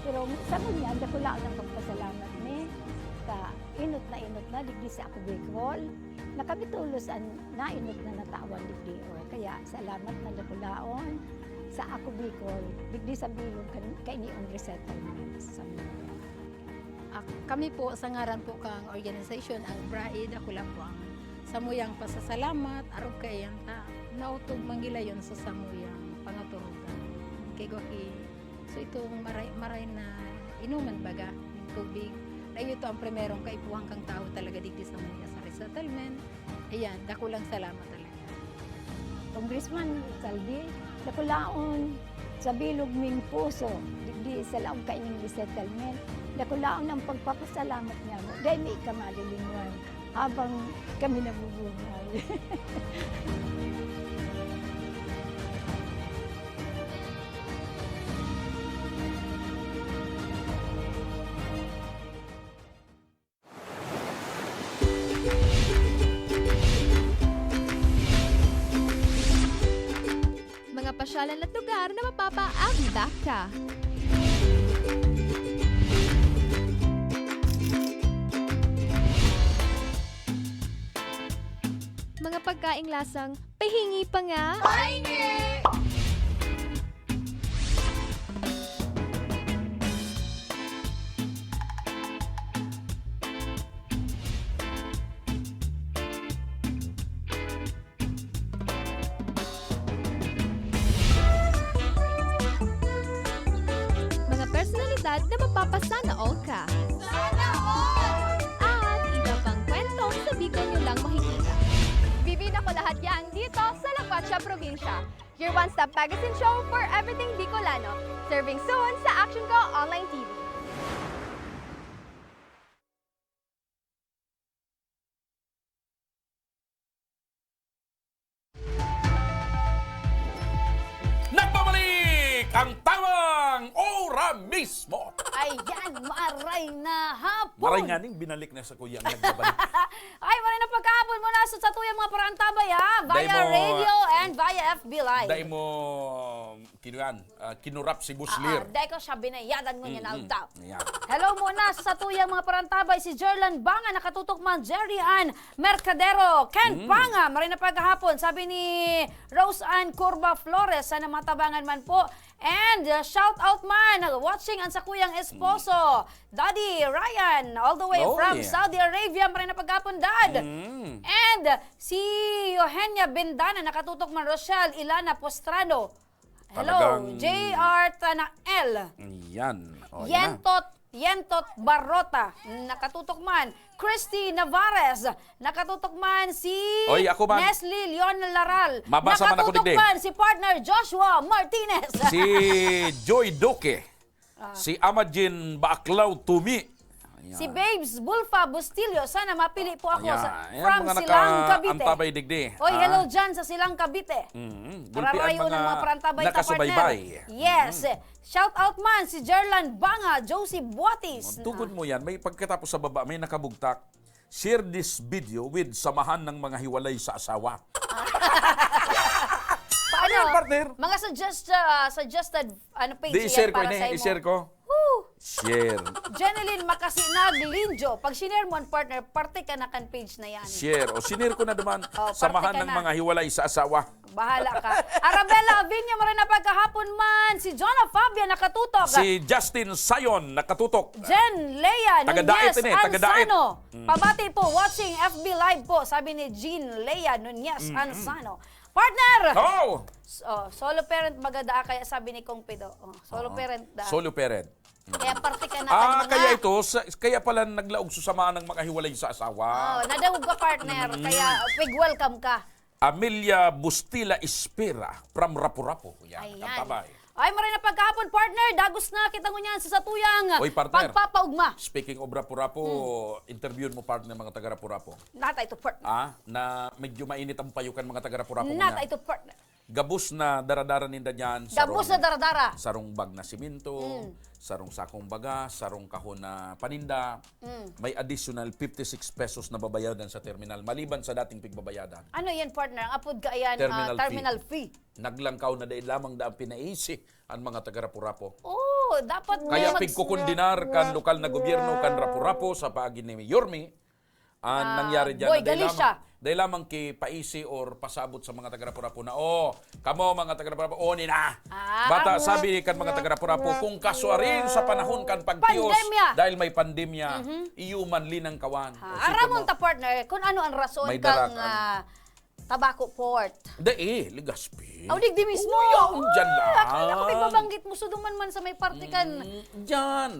Pero sa ngunyan, dakulaon ang pagpasalamat mi ta enot na enot na digdi sa Ako Bicol, na kami tolos an naenot na natawan digdi, o. Kaya salamat na dakulaon sa Ako Bicol, digdi sa bilog kan, kaini ang resettlement sa Mindoro. Ak-, kami po, sa ngaran po kang organisasyon, ang BRAI, dakula po ang samuyang pasasalamat, arog kaiyan ta, naotob man gilayon sa samuyang pangaturugan. Kay gwa ki-, so itong maray, maray na inuman baga, nin tubig, na iyo to ang primerong kaipuhan kang tawo talaga digdi sa mga sa resettlement. Ayan, dakulang salamat talaga. Congressman Saldi, dakulaon sa bilog ming puso, digdi sa laog kaining resettlement, dakulaon ang pagpapasalamat niamo. Dai mi ka malilingwan habang kami nabubuhay. Mga pasyalan at lugar na mapapaabot ka. Mga pagkaing lasang pahingi pa nga. Pahingi! Mga personalidad na mapapasana all ka. Sana all! At iba pang kwentong sa Bicol nyo lang makikita. Bibida ko lahat yan dito sa La Guacha Probinsya. Your one-stop magazine show for everything Bicolano. Serving soon sa Action Ko Online T V. Nagbabalik ang tamang ora mismo. Ayan, maray na hapon. Maray nga ning binalik na sa kuya ang nagbabalik. Ay, maray na pagkahapon muna sa satuyang mga parantabay, ha? Via Dai mo, radio and via F B Live. Dai mo, kinuan, ah, kinurap si Boss Lir. Ah, ah, dai ko siya binayadan ngunyan, Mm-mm. Aldaw. Ayan. Hello muna sa satuyang mga parantabay, si Jerlan Banga, nakatutok man, Jerry Ann Mercadero, Ken Mm. Banga, maray na pagkahapon, sabi ni Rose Ann Curva Flores, sana matabangan man po. And, uh, shout out man, watching ang sakuyang esposo, Daddy Ryan, all the way Oy. from Saudi Arabia. Maray na paghapon, Dad. Mm. And, uh, si Eugenia Bendana, nakatutok man, Rochelle Ilana Postrano. Hello, Talagang J R Tanael. Yan. O, yan na. Yentot, Yentot Barota, nakatutok man. Christy Navarez, nakatutok man. Si Oy, ako man. Nestle Leon Laral, Mabasa man ako nakatutok digdi. man. Si partner Joshua Martinez. Si Joy Duque. Ah. Si Amajin Baaklaw Tumi. Ayan. Si Babes Bulfa Bustillo, sana mapili po ako Ayan. sa, Ayan, from mga Silang, Cavite. nakaantabay digdi. Oy, Ah. hello dyan sa Silang, Cavite. Mm, gulpi ang Kararayo mga ng mga parantabay ta, nakasubaybay. partner. Yes. Mm. Shout out man si Jerlan Banga, Josie Buatis. Tugod mo yan, may pagkatapos sa baba, may nakabugtak. Share this video with samahan ng mga hiwalay sa asawa. Paano? Ano yan, partner? Mga suggest, ah, suggested, ano, page Di, yan i-share ko para ini, sa imo. i-share ko. Woo! Share. Jeneline Makasinag Linjo, pag shinare mo ang partner, parte ka na kan page na yan. Share. O, shinare ko na naman. Oh, parte Samahan ka ng na. mga hiwalay sa asawa. Bahala ka. Arabella Aviño, maray na pagkahapon man. Si Jonah Fabian nakatutok. Si Justin Sion nakatutok. Jen Lea Taga Daet Nunez ini, taga Daet. Ansano. Mm. Pabati po, watching F B Live po, sabi ni Jean Lea Nunez Mm-mm. Ansano. Partner! Oh! S-, oh, solo parent baga daa, kaya sabi ni Kong Pido. Oh, solo Oo. parent da. Solo parent. Kaya parte ka na Ah, kan mga kaya ito, sa, kaya pala naglaog susama ng mga hiwalay sa asawa. Oh, nadangog ka, partner. Mm. Kaya, big welcome ka. Amelia Bustila Espera, from Rapu-Rapu. Yan, Ayan. Katabay. Ay, maray na pagkahapon, partner. Dagos na kita ngunyan sa satuyang Oy, partner. pagpapaugma. Speaking of Rapu-Rapu, Hmm. interviewon mo, partner, mga taga Rapu-Rapu. Nata ito, partner. Ah, na medyo mainit ang payukan, mga taga Rapu-Rapu Nata ngunyan. ito, partner. Gabos na daradara ninda diyan, Gabos sarong, na daradara. sarong bag na simento, Mm. sarong sakong baga, sarong kahon na paninda. Mm. May additional fifty-six pesos na babayadan sa terminal, maliban sa dating pigbabayadan. Ano yan, partner? Ang apod ka yan, ah, Terminal fee. terminal fee. Naglangkaw na dai lamang daan pinaisi ang mga taga Rapu-Rapu. Oh, dapat Kaya may mag- pigkukundinar kan lokal na gobyerno, kan Rapu-Rapu, sa paagi ni Yorme, Ang Ah, nangyari diyan Boy na dahil Galicia. lamang, dahil lamang ki paisi or pasabot sa mga taga Rapu-Rapu na, "Oh, kamo mga taga Rapu-Rapu, oni na." Ah. Bata, Ang sabi kan mga taga Rapu-Rapu, "Kung kasuarin sa panahon kan pagtios Pandemya. dahil may pandemya, Mhm. iyo man linangkawan." Ha, O, sige aramon mo. ta, partner, kung ano ang rason May kang, darak, ano. ah, Tabaco Port. Dai, Legazpi. Aw, digdi mismo. Uy, yaon dyan lang. Akala ko may babanggit mo, so duman man sa may parte kan Mm, dyan.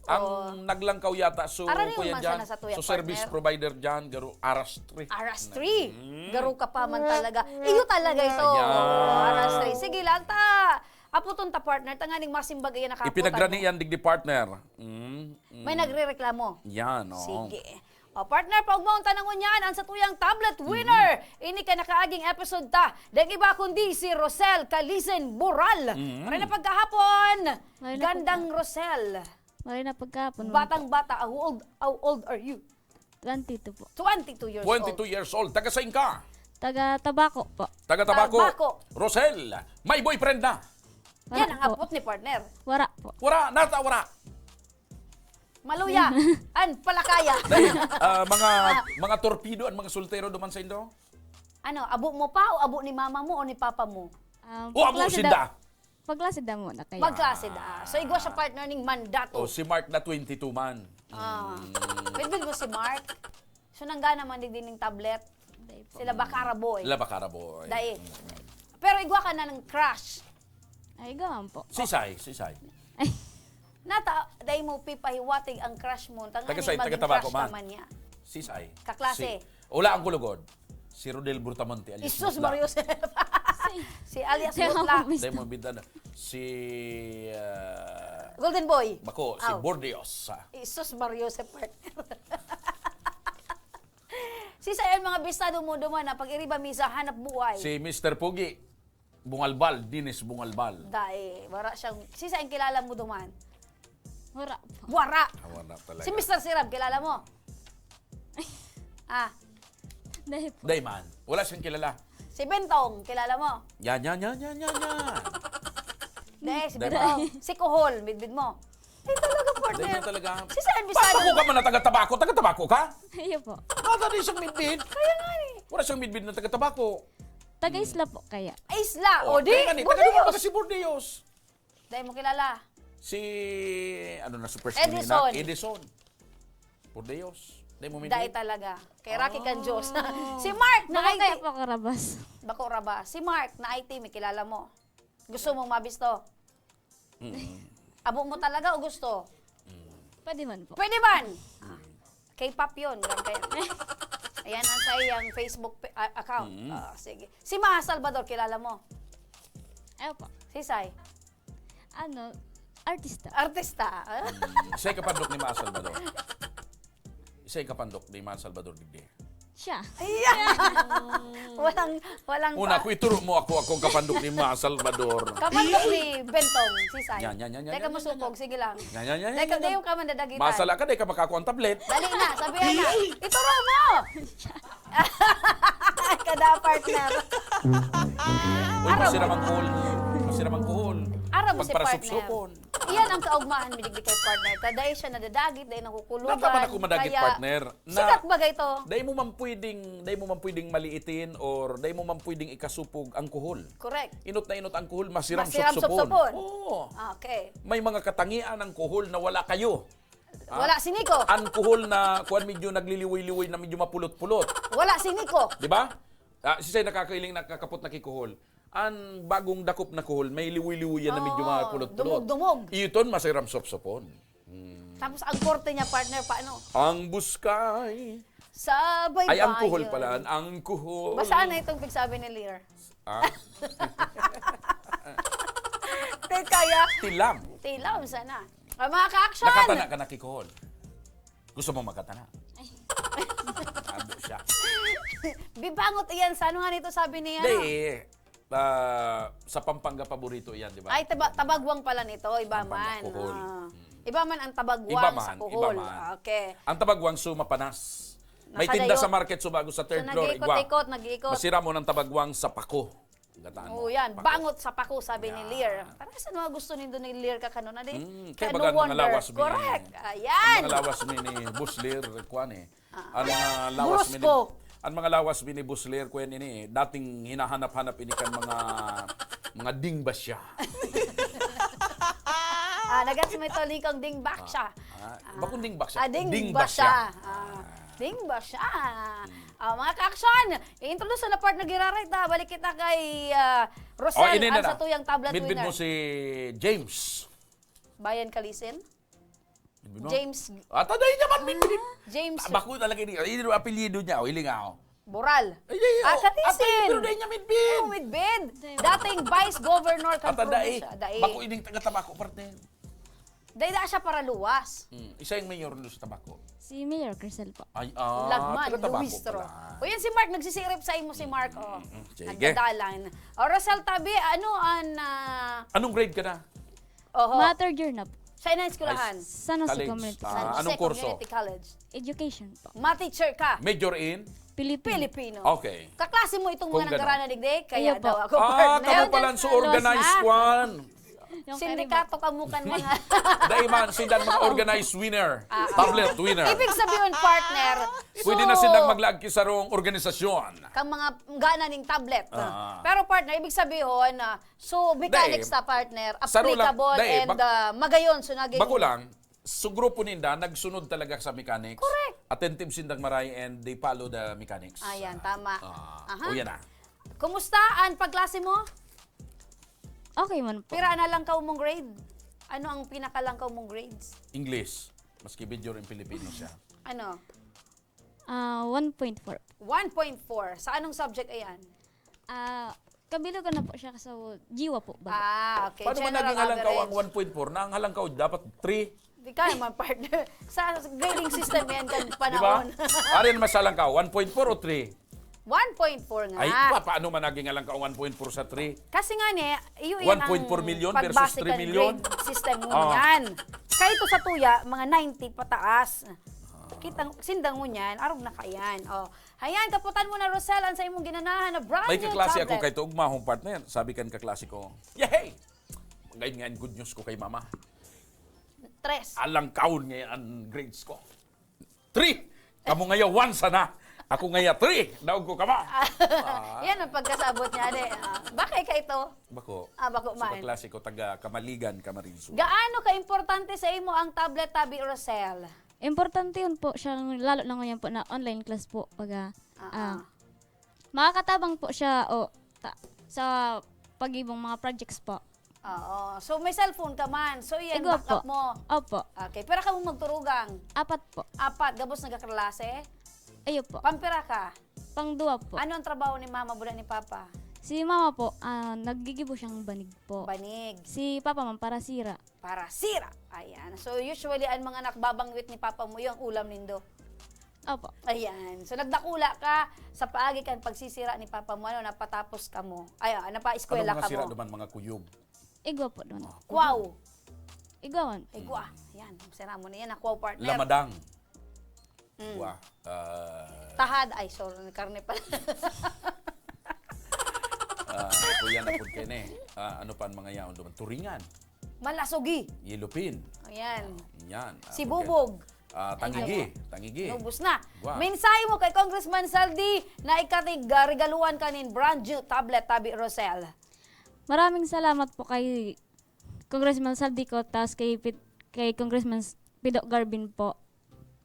Ang Oo. naglangkaw yata, so, Arani kuya man dyan, sana sa tuya, so, service partner. provider dyan, garo, Arastri. Arastri. Mm. Garo ka pa man talaga. Iyo talaga ito. Ayan. Arastri. Sige lang, ta. Aputon ta, partner. Tanganing masimbag iyan nakaputan Ipinagrani mo. yan, digdi, partner. Mm, mm. May nagrereklamo. Yan, oo. Sige. O, partner, paugmaon ta na ngunyan ang satuyang tablet Mm. winner. Ini ka nakaaging episode ta. Dang iba kundi si Rosel Calizen Boral. Mm. Maray na pagkahapon, Maray na gandang pagka- Rosel. Maray na pagkahapon, ma'am. Batang-bata, how old, how old are you? Twenty-two po. Twenty-two years old. Twenty-two years old. Taga sain ka? Taga Tabaco po. Taga Tabaco. Tabaco. Rosel, may boyfriend na? Wala Yan ang po. apot ni partner. Wala po. Wala, nata wala. Maluya. An, palakaya. Dahil, ah, mga, mga torpedo ang mga soltero duman sa Indo? Ano, abo mo pa o abo ni mama mo o ni papa mo? Ah, O abo paklase sinda? da-, paklase da mo na kayo. Magklase da. So, igwa siya partner ning mandato. O, si Mark na twenty-two man. Ah. Mm. Bilbil mo si Mark. So, nanggana man digdi ning tablet. Dai po. Sila Bakara Boy. Sila Bakara Boy. Dai. Mm. Pero igwa ka na ng crush. Ay, igwa man po. Sisay, sisay. Ay. Nata, dai mo pipahiwatig ang crush mo. Tang Taga ano say, yung taga maging Tabaco crush ka man. man niya? Sisay. Kaklase. Si, wala ang kulugod. Si Rodel Brutamonte alias Isus Butla. Mario Joseph. Si alias Kaya Butla. ako Dai mo bida na. Si, ah, Golden Boy. Bako, si Aw. Bordeos, ah. Isus Mario Joseph, partner. Sisay ang mga bistado mo duman na pag-iriba mi sa hanap buhay? Si Mister Pogi. Bungalbal, Dennis Bungalbal. Dai, wala siyang, sisay ang kilala mo duman? Wala po. Wara. Ah, wala talaga. Si Mister Sirab, kilala mo? Ah, Dahil po. Dai man. Wala siyang kilala. Si Bentong, kilala mo? Yan, yan, yan, yan, yan, yan. Dahil, si Dai Bentong. Si Kuhol, midbid mo. Di talaga, partner. Dai na talaga. Si San Paano Bisano. Ka man na taga-Tabaco? Taga-Tabaco ka? Iyo po. Mata di siyang midbid. Kaya nga eh. Wala siyang midbid na taga-Tabaco. Taga-isla po kaya. Isla, o di, Kaya nga ni, taga-Tabaco, Bordeaux. taga si Bordeaux. Dahil mo kilala. Si, ano na, super Edison. Edison. Bordeaux. Dai mo Dahil midbid. Talaga. Kay Rocky kan Diyos. Si Mark na Baka kaya I T. po karabas. Bako Rabas. Si Mark na I T, may kilala mo. Gusto mong mabisto? Mm. Abo mo talaga o gusto? Pwede man po. Pwede man! Ah, K-pop yun. Grabe. Ayan ang sa iyang Facebook pa- a- account. Mm. Ah, sige. Si Maha Salvador, kilala mo? Ayaw po. Si Sai? Ano, artista. Artista. Ah. Isa'y kapandok ni Maha Salvador. Isa'y kapandok ni Maha Salvador digdi. Siya. Ayan! walang, walang Una, pa- kung ituro mo ako, akong kapandok ni Maha Salvador. Kapandok ni Bentong, si Sai. Yan, yan, yan, yan, Teka, yan, yan, masukog. yan. Sige lang. Yan, yan, yan, Teka, yan, dayo yan. Ka man dadagitan. Masala ka, dai ka makakuha ang tablet. Dali na, sabihan na. Ituro mo! Kada partner. Uy, masiram ang kuhol. Masiram ang kuhol. Aram si Pagparasupsupon. partner. Iyan ang kaugmahan, midigdi kay partner. Ta dai siya nadadagit, dai nakukulugan. Nata man ako madagit, Kaya, partner, na- Sikat bagay to. Dai mo man pwedeng, dai mo man pwedeng maliitin or dai mo man pwedeng ikasupog ang kuhol. Correct. Inot na inot ang kuhol, masiram, Masiram supsupon. supsupon. Oo. Okay. May mga katangian ang kuhol na wala kayo. Ha? Wala si Nico. Ang kuhol na kuwan medyo nagliliwoy-liwoy na medyo mapulot-pulot. Wala si Nico. Di ba? Ah, si Sai nakakailing nakakapot na kikuhol. Ang bagong dakop na kuhol, may liwoy-liwoy yan na medyo Oo, mapulot-pulot. dumog-dumog. Iton, masiram supsupon. Hmm. Tapos ang korte niya, partner, paano? Ang buskay. Sa baybayon. Ay, ang kuhol pala. Ang kuhol. Basaan na itong pigsabi ni Lear? Ah? Teka, ya. Tilam. Tilaw, sana. Ah, mga ka-action! Nakatana ka na kikuhol. Gusto mo makatana? Abo siya. Bibangot iyan. Sa ano nga nito sabi niya? Hindi eh. Ah, sa Pampanga, paborito yan, di ba? Ay, taba, tabagwang pala nito. Iba Pampanga, man. kuhol. Ah. Mm. Iba man ang tabagwang Iba sa man, kuhol. Iba man. Okay. Ang tabagwang so mapanas. May Nakadayo. Tinda sa market so bago sa third So, floor, igwa. nag-iikot-ikot, nag-iikot. Masira mo ng tabagwang sa pako. Gataan mo. Oh, yan. Pako. Bangot sa pako, sabi ni Yan. Lear. Parang sa mga gusto nindo ni Lear kakanon, adi? Mm, Kaya kaya no baga ang mga wonder. lawas mi. Correct. Ang Ayan. mga lawas mi ni Boss Lear, kuwan eh. Ah. Ang mga lawas mi ni, Brusko. Ang mga lawas mi ni Boss Lear, kuwan ini eh. Dating hinahanap-hanap ini kan mga mga dingbasya. Ah, nagas may tolikang dingbasya. Ah, bakong dingbasya? Ah, dingbasya. Ah, dingbasya. Ah, mga ka-action, i-introduce na part na giraray ta. Balik kita kay ah, Rosel, Oh, ini na ang na. sa tuyang tablet Midbid winner. mo si James. Bayan Kalisen. Midbid mo? James. Ata dahil niya man midbid. James. Ah, bako talaga ini. Ini yung apelyido niya. O, hiling ako. Boral. Ay, ay, Ah, oh, Kalisen. Ata, pero dahil niya midbid. Oh, midbid. Dating vice governor kan Ata dahil. probinsya. Dahil. Bako ining taga-Tabaco, partner. Dahil dahil siya para luwas. Hmm, isa yung mayor doon sa Tabaco. Si Mayor Crisel po. Ay, ah, Lagman, taga-Tabaco Luistro. pala. O yan si Mark, nagsisirip sa imo si Mark. Oh. Mm, sige. Nagdadalan. O Rosel Tabi, ano ang... ah, Anong grade ka na? oho. Mga third year na po. Sa inang eskwelahan? San Jose College. Community Ah, College. San Jose anong kurso? Community College. Education po. Ma-teacher ka. Major in? Pilipino. Pilipino. Okay. Kaklase mo itong Kung mga nagkarana digdi? Kaya Iyo po. daw ako, Ah, partner. kamo pala so organized Halos kwan. Yung Sindikato ka mo kan mga... Dahil man, sila mga organized winner. Ah, ah. Tablet winner. Ibig sabihin, partner, Pwede so, na silang maglaag ki sarong organisasyon. Kang mga gana ning tablet. Ah. Pero partner, ibig sabihin, ah, so mechanics Dai. ta partner, Saro lang, applicable dai, and bak- ah, magayon. So naging... Bako lang, so grupo ninda, nagsunod talaga sa mechanics. Correct. Attentive sindang maray and they follow the mechanics. Ayan, tama. Ah, Aha. O yan na. Kumusta ang pagklase mo? Okay man po. Pira na lang ka mong grade? Ano ang pinakalangkaw mong grades? English. Maski video rin Pilipino siya. Ano? Ah, one point four. One point four. Sa anong subject ayan? Ah, kabilo ko na po siya sa jiwa po. Baga. Ah, okay. Paano man General naging halangkaw ang average. One point four? Na ang halangkaw dapat three. Di kaya man, partner. Sa grading system yan kan Di ba? panahon. Arin mas halangkaw, one point four o three? One point four nga. Ay, pa, paano man naging alang ka one point four sa three? Kasi nga ni, iyo yan ang one point four million versus pagbase kan three million? Grade system mo. Ah. Yan. Kaya ito sa tuya, mga ninety pataas. Kita, sindang mo niyan, arog na ka yan. Oh. Hayan, kaputan mo na, Rosel, ang sa imong ginanahan na brand May new kaklase ako tablet. Kay Tugma, hong partner. Sabi kan kaklase ko, "Yehey! Ngayon nga ang good news ko kay mama. Tres. Alang kaon ngayon ang grades ko. Three! Kamo ngaya one sana. Ako ngaya three. Daog ko kama." Ah. Yan ang pagkasabot niya, ade. Ah, bakit ka ito? Bako. Ah, bako man. Sa kaklase ko, taga Kamaligan, Camarines Sur. Gaano ka-importante sa imo ang tablet, Tabi Rosel? Importante yun po siya, lalo na ngayon po na online class po. Pag, ah, Ah, ah, ah. Makakatabang po siya o ta-, sa pagibong mga projects po. Oo. So, may cellphone ka man. So, yan, Igwa backup po. Mo. Opo. Okay. Pero kamo magturugang? Apat po. Apat. Gabos nagkaklase? Ayo po. Pampira ka? Pangduwa po. Ano ang trabaho ni mama, buda ni papa? Si mama po, ah, naggigibo siyang banig po. Banig. Si papa man, parasira. Parasira. Ayan. So, usually, ang mga anak babangwit ni papa mo, yung ulam nindo. Opo. Ayan. So, nagdakula ka sa paagi kan pagsisira ni papa mo, ano, napatapos ka mo. Ay, ah, napa-eskwela Ano mga ka sira mo. Naman, mga kuyog? Igwa po doon. Ah, Kwaw. Igwa man. Igwa. Yan. Sira mo na yan, ah, kwaw partner. Lamadang. Mm. Igwa. Ah, Tahad. Ay, sorry. Karne pala. Ah, kuya na pud kayo na eh. Ah, ano pa ang mga yaon doon? Turingan. Malasugi. Yellow pin. Ayan. Yan. Ah, Si pud kayo. Bubog. Ah, Ay, tangigi. Naku. Tangigi. Naubos na. Igwa. Mensahe mo kay Congressman Saldi na ikatig, ah, regaluhan ka nin brand new tablet, Tabi Rosel. Maraming salamat po kay Congressman Saldi ko, tas kay Pit-, kay Congressman S-, Pido Garvin po.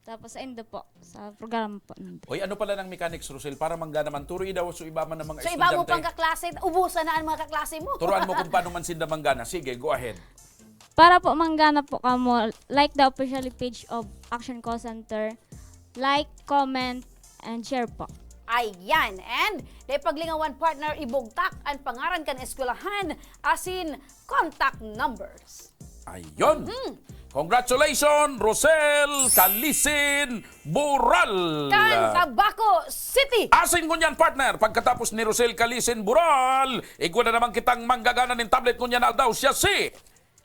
Tapos sa indo po, sa programa po nindo. Oy, ano pala ng Mechanics, Rosel, para manggana man? Turo daw sa iba man ng mga So, iba mo estudyante. Pang kaklase, ubusan na ang mga kaklase mo. Turuan mo kung paano man sinda manggana. Sige, go ahead. Para po manggana po kamo, like the official page of Action Call Center. Like, comment, and share po. Ayan. And, dai paglingawan, partner, ibugtak ang pangaran kan eskwelahan, asin contact numbers. Ayun. Mhm. Congratulations, Rosel Calisin Bural. Kan Tabaco City. Asin ngunyan, partner, pagkatapos ni Rosel Calisin Bural, igwa na naman kitang manggagana nin tablet ngunyan aldaw, siya si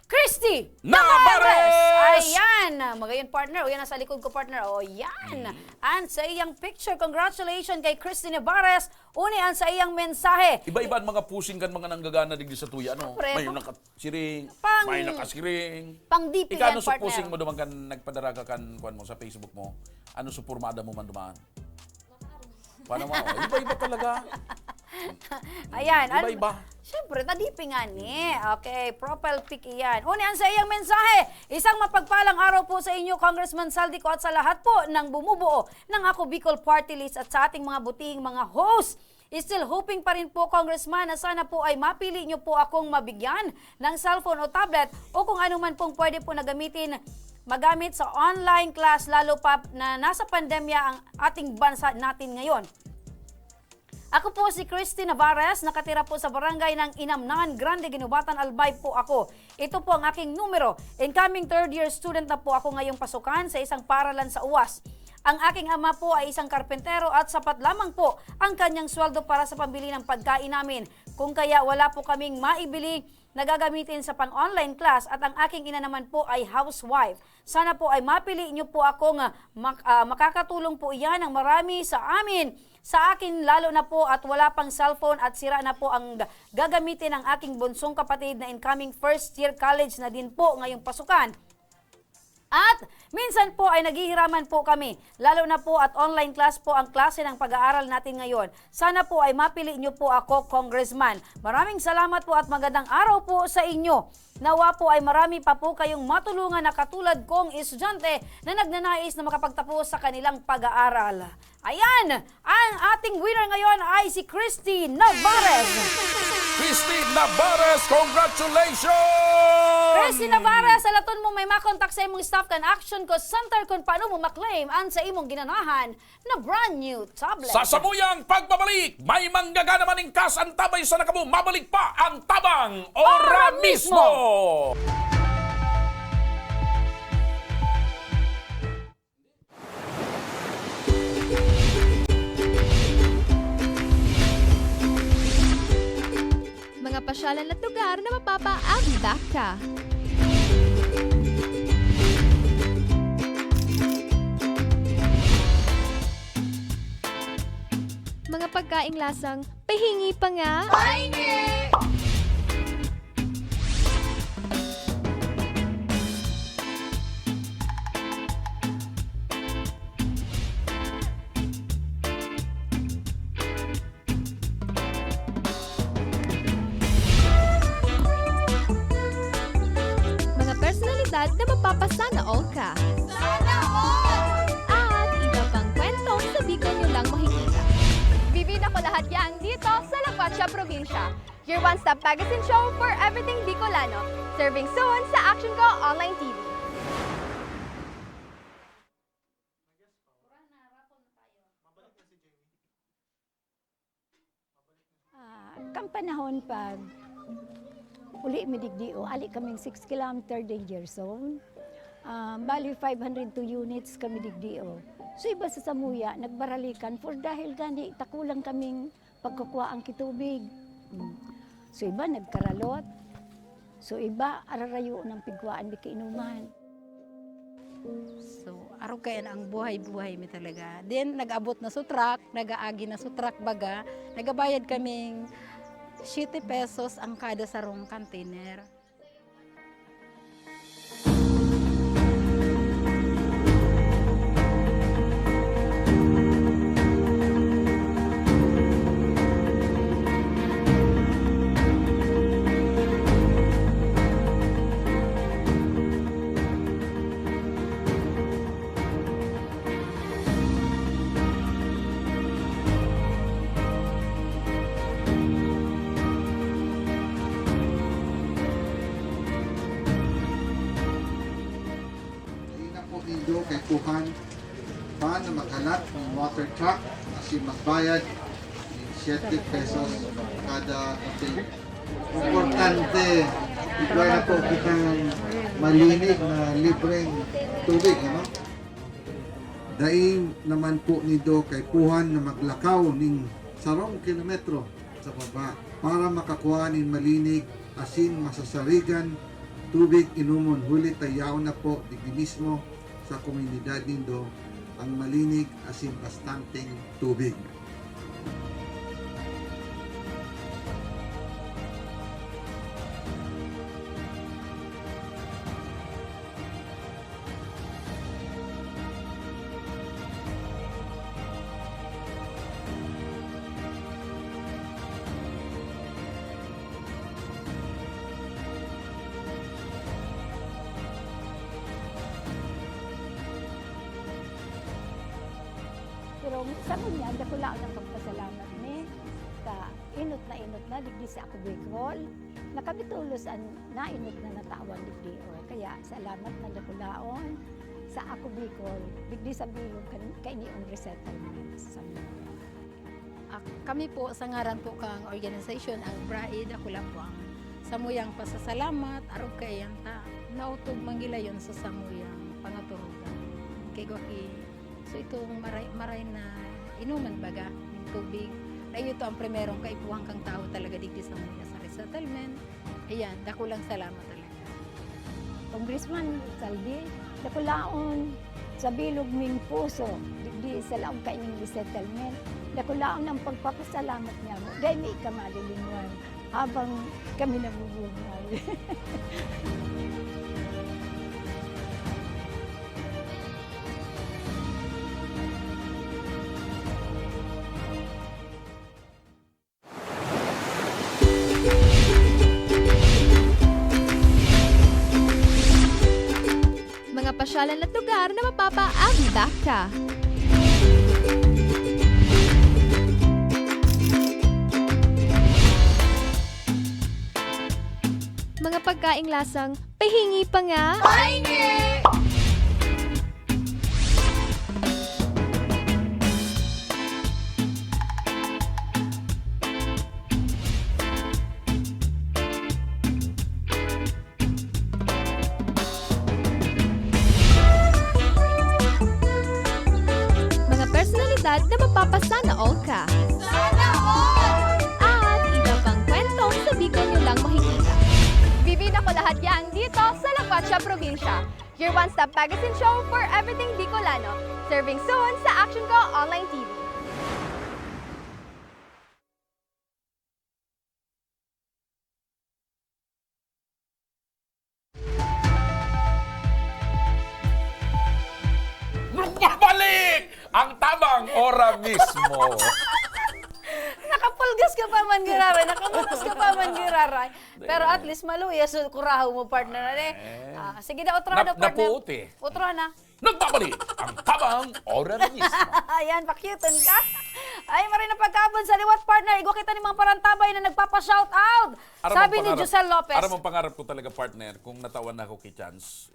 Christy Navarez! Navarez! Ayan. Magayon, partner. O, yan ang sa likod ko, partner. O, yan. Mm. And sa iyang picture, congratulations kay Christy Navarez. Uni ang sa iyang mensahe. Iba-iba ang mga posing kan mga nanggagana digdi sa tuya, ano? Siyempre, May pang-, nakasiring, pang-, may nakasiring. Pang-D P Ika, yan, ano sa partner. Posing mo duman kan nagpadara ka kan, kuwan mo, sa Facebook mo? Ano sa pormada mo man duman? Paano mo? Iba-iba talaga. Ayan, an-, Iba-iba. Siyempre, ta-D P nga ni. Okay, profile pic iyan. Uni ang sa iyang mensahe. Isang mapagpalang araw po sa inyo, Congressman Saldi ko, at sa lahat po ng bumubuo ng Ako Bicol Party List at sa ating mga buting mga host. Still hoping pa rin po, Congressman, na sana po ay mapili niyo po akong mabigyan ng cellphone o tablet o kung ano man pong pwede po na gamitin, magamit sa online class, lalo pa na nasa pandemya ang ating bansa natin ngayon. Ako po si Christy Navarez, nakatira po sa barangay ng Inamnan, Grande Guinobatan, Albay po ako. Ito po ang aking numero. Incoming third year student na po ako ngayong pasukan sa isang paralan sa UAS. Ang aking ama po ay isang karpentero at sapat lamang po ang kanyang sweldo para sa pambili ng pagkain namin. Kung kaya wala po kaming maibili, na gagamitin sa pang-online class at ang aking ina naman po ay housewife. Sana po ay mapili niyo po akong, ah, mak-, ah, makakatulong po iyan ng marami sa amin, sa akin lalo na po at wala pang cellphone at sira na po ang ga-, gagamitin ng aking bunsong kapatid na incoming first year college na din po ngayong pasukan. At minsan po ay naghihiraman po kami, lalo na po at online class po ang klase ng pag-aaral natin ngayon. Sana po ay mapili niyo po ako, Congressman. Maraming salamat po at magandang araw po sa inyo. Nawa po ay marami pa po kayong matulungan na katulad kong estudyante na nagnanais na makapagtapos sa kanilang pag-aaral. Ayan! Ang ating winner ngayon ay si Christy Navarez. Christy Navarez, congratulations! Christy Navarez, alaton mo may makontak sa imong staff kan Action Call Center kung paano mo maklaim ang sa imong ginanahan na brand new tablet. Sa samuyang pagbabalik, may manggagana man ning kas antabay sa nakamo. Mabalik pa ang Tabang Ora Mismo! Pasyalan at lugar na mapapaagi ka. Mga pagkaing lasang pahingi pa nga. Pahingi! Mga personalidad na mapapasana all ka. Sana all! At iba pang kwentong sa Bicol nyo lang makikita. Bibida ko lahat yan dito sa La Cuacha Probinsya. Your one-stop magazine show for everything Bicolano. Serving soon sa Action Ko Online T V. Ah, kan panahon pag uli mi digdi, o, ali kaming six kilometer danger zone. Ah, bali, five hundred two units kami digdi, o. So, iba sa samuya, nagbaralikan for dahil gani takulang kaming pagkukuhaan ki tubig. Mm. So, iba nagkaralot. So, iba, ararayo ng pigkuhaan mi kainuman. So, arog kaya na ang buhay-buhay mi talaga. Then, nag-abot na sa truck, nag-aagi na sa truck baga, nagabayad kaming siyete pesos ang kada sarong container. Dai na po nindo kaipuhan pa na maghalat nin water truck asin magbayad nin siyete pesos kada container. Importante, igwa na po kitang malinig na libreng tubig, ano? Dai naman po nindo kaipuhan na maglakaw nin sarong kilometro sa baba para makakua nin malinig asin masasarigan tubig inomon, huli ta yaon na po digdi mismo sa komunidad nindo ang malinig asin bastanteng tubig. Pero sa ngunyan, dakulaon ang pagpasalamat mi sa inot na inot na digdi sa Ako Bicol, na kami tolos an nainot na natawan digdi, o. Kaya salamat na dakulaon sa Ako Bicol, digdi sa bilog kan, kainiong resettlement sa Samuya. Ah, kami po, sa ngaran po kang organisasyon, ang BRAE, dakula po ang samuyang pasasalamat, arog kaiyan ta naotob mangilayon sa samuyang pangaturugan. Kay gwa ki So, itong maray, maray na inuman, baga, nin tubig, na iyo to ang primerong kaipuhan kang tawo talaga digdi sa mga sa resettlement. Ayan, dakulang salamat talaga. Congressman Saldi, dakulaon sa bilog ming puso, digdi sa laog kaining resettlement, dakulaon ang pagpapasalamat niya mo. Dai mi ka malilinwan habang kami nabubuhay. Mga pasyalan at lugar na mapapaabida ka. Mga pagkaing lasang pahingi pa nga. Pahingi! Mga personalidad na mapapasana all ka. Sana all! At iba pang kwentong sa Bicol nyo lang At yan dito sa La Cuatcha Provincia, your one-stop magazine show for everything Bicolano. Serving soon sa Action Ko Online T V. Nagbabalik ang tamang ora mismo. Nakapulgas ka pa man giraray, nakamunos ka pa man giraray. Pero at least maluya sa kurahaw mo, partner, ano eh. Eh. Ah, sige na, otro na, Nap- partner. napuot eh. Otro na. Nagbabalik ang tamang ora mismo. Ayan, pakyuton ka. Ay, maray na pagkabon sa liwat, partner. Igwa kita ni mga parantabay na nagpapa-shout out. Aram Sabi ang ni pangarap- Josel Lopez. Aram ang pangarap ko talaga, partner, kung natawan na ako kay Chance,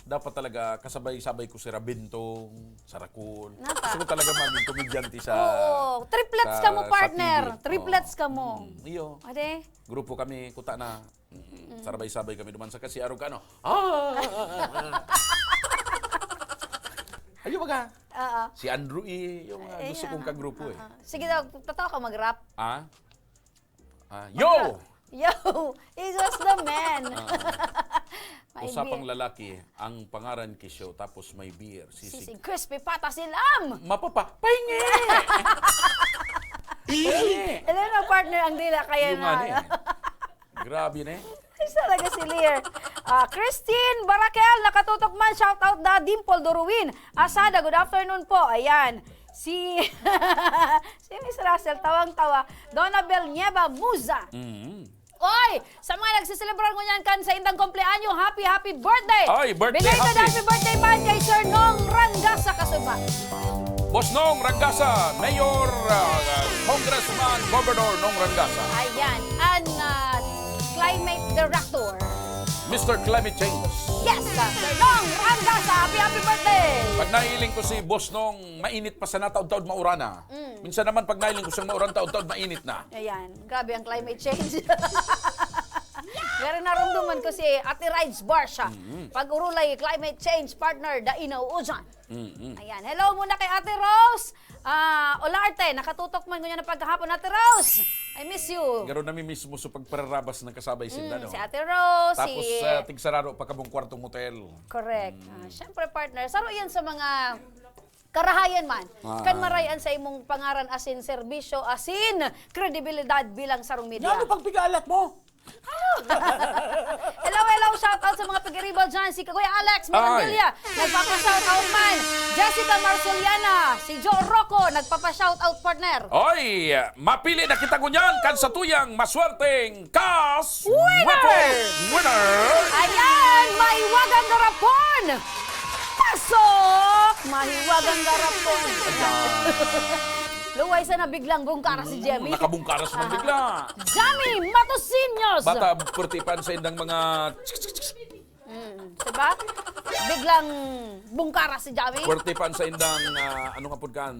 dapat talaga kasabay-sabay ko si Rabintong, Sarakol. Nata. Gusto ko talaga maging komedyante sa Oo, triplets sa- ka mo, sa partner. T V. Triplets Oo. ka mo. Mm, iyo. Ade? Grupo kami, kuta na. Mm, Sarabay-sabay kami duman sa kasi araw ka, ano? Ah! Ayun baga. Oo. Si Andrew E, yung uh, gusto Ayan. kong kagrupo eh. Oo. Sige daw, totoo ka mag-rap? Ah? Ah, yo! Yo! He's just the man. Ah. May Usapang beer. Lalaki, ang pangaran ki show, tapos may beer. Sisig. Sisig crispy pata silam! Mapapa, pahingi! Pahingi! Alam mo, partner, ang dila kaya Yung na. nga ni. Grabe na eh. Ay, talaga si Lear. Ah, Christine Barakel, nakatutok man. Shout out da Dimple Doruin. Asada, good afternoon po. Ayan. Si, si Miss Russell, tawang-tawa. Donabel Nieva Muza. Mm. Oy! Sa mga nagsiselebrar ngunyan kan sa indang kumpleanyo, happy, happy birthday! Ay, birthday, Belated happy. happy birthday man kay Sir Nong Rangga sa Kasuba. Boss Nong Rangasa, Mayor, ah, Congressman, Governor Nong Rangasa. Ayan, ang ah, climate director. Mister Climate Change. Yes, ah, Sir Nong Rangga sa happy, happy birthday! Pag nahiling ko si Boss Nong, mainit pa sana, taod-taod maurana. Minsan naman pag nahiling ko siyang mauran, taod-taod mainit na. Ayan, grabe ang climate change. Pero narumduman ko si Ate Rides Barsha. Pag urulay climate change, partner, dai na uusan. Mm-mm. Ayan, hello muna kay Ate Rose. Ah, Olarte, nakatutok man ngunyan na pagkahapon, Ate Rose. I miss you. Garo nami mismo sa pagpararabas ng kasabay sinda, Mm, no? Si Ate Rose, Tapos, si... ah, tigsararo pa kabong kwartong hotel. Correct. Ah, Siyempre, partner, saro yan sa mga karahayan man. Ah. Kan marayan sa imong pangaran asin serbisyo, asin kredibilidad bilang sarong media. Ano pang pigalat mo? Hello, hello, shout out sa mga pigiribo dyan. Si Kuya Alex Mirandilla, nagpapa-shout out man. Jessica Marsuliana, si Joe Rocco, nagpapa-shout out, partner. Oy, mapili na kita ngunyan kan satuyang maswerteng kas Winner! Winner! Ayan, mahiwagang garapon! Pasok! Mahiwagang garapon! Luway sana biglang bungkara si Jemmy. Nakabungkaras man bigla. Jemmy Matosiños! Bata, purti pa sa indang mga Mm, diba? Biglang bungkara si Jemmy. purti pa sa indang, ah, ano nga pud kan?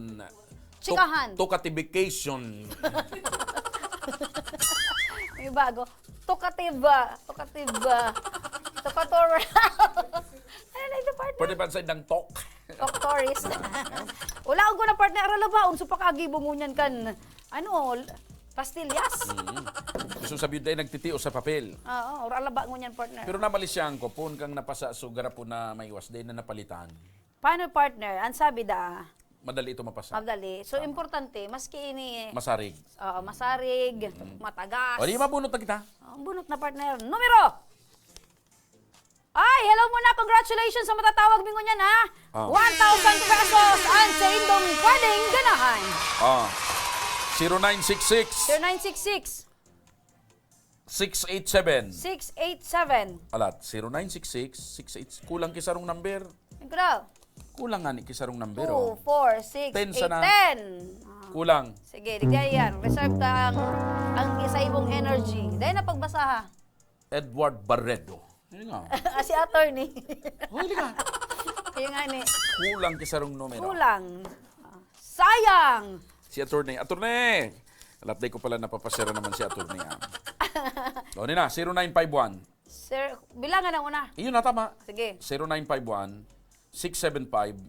Chikahan. Tokatibication. May bago. Talkative, ah, talkative, ah, talkator. Ano na ito, partner? Pwede pa sa indang talk. Talk tourist. Wala ko na, partner, aralabaon. So, pakagibo ngunyan kan, ano, pastillas. Gusto sabihin dahil nagtitios sa papel. Oo, or alaba ngunyan, partner. Pero namalisyan ko, puon kang napasa, so garapon na maiwas, dahil na napalitan. Paano, partner? Ang sabi da, Madali ito mapasa. madali. So, importante, maski ini, Masarig. oo, masarig, matagas. O di mabunot na kita. Ang bunot na, partner. Numero! Ay, hello muna. Congratulations sa matatawag mi ngunyan, ha? Ah. One thousand pesos ang sa indong pwedeng ganahan. Ah. zero nine six six, Zero nine six six, six eight seven. six eight seven. Alat, zero nine six six, six eight, kulang ki sarong number. Ang graw. Kulang nga ni ki sarong number, Two, oh. four, six, Ten eight, sana. ten. Kulang. Sige, di kaya yan. Reserve ta ang, ang isa imong energy. Dahil na pagbasaha. Edward Barredo. Yun nga. Ah, si attorney. Oh, hindi ka. Yung nga ni, Kulang ki sarong numero. kulang. Sayang! Si attorney. Attorney! Alat, di ko pala napapasira naman si attorney, ah. O, yun na, zero nine five one. Sir, bilangan ang una. Iyon na, tama. Sige. Zero nine five one, six seven five,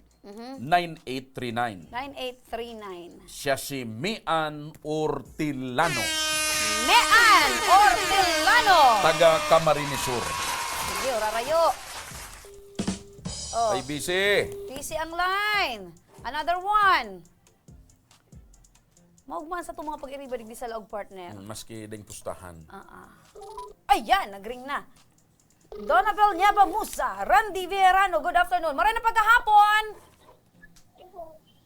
nine eight three nine. Nine eight three nine. Siya si Mian Ortilano. Mean Ortillano. Taga Camarines Sur. Sige, urarayo. Oh, ay, busy. Busy ang line. Another one. Maugma sa itong mga pag-iriba digdi sa laog, partner. Hmm, maski ding pustahan. Ah, ah. Ayan, nag-ring na. Donabel Nieva Musa, Randy Villarano, good afternoon. Maray na pagkahapon.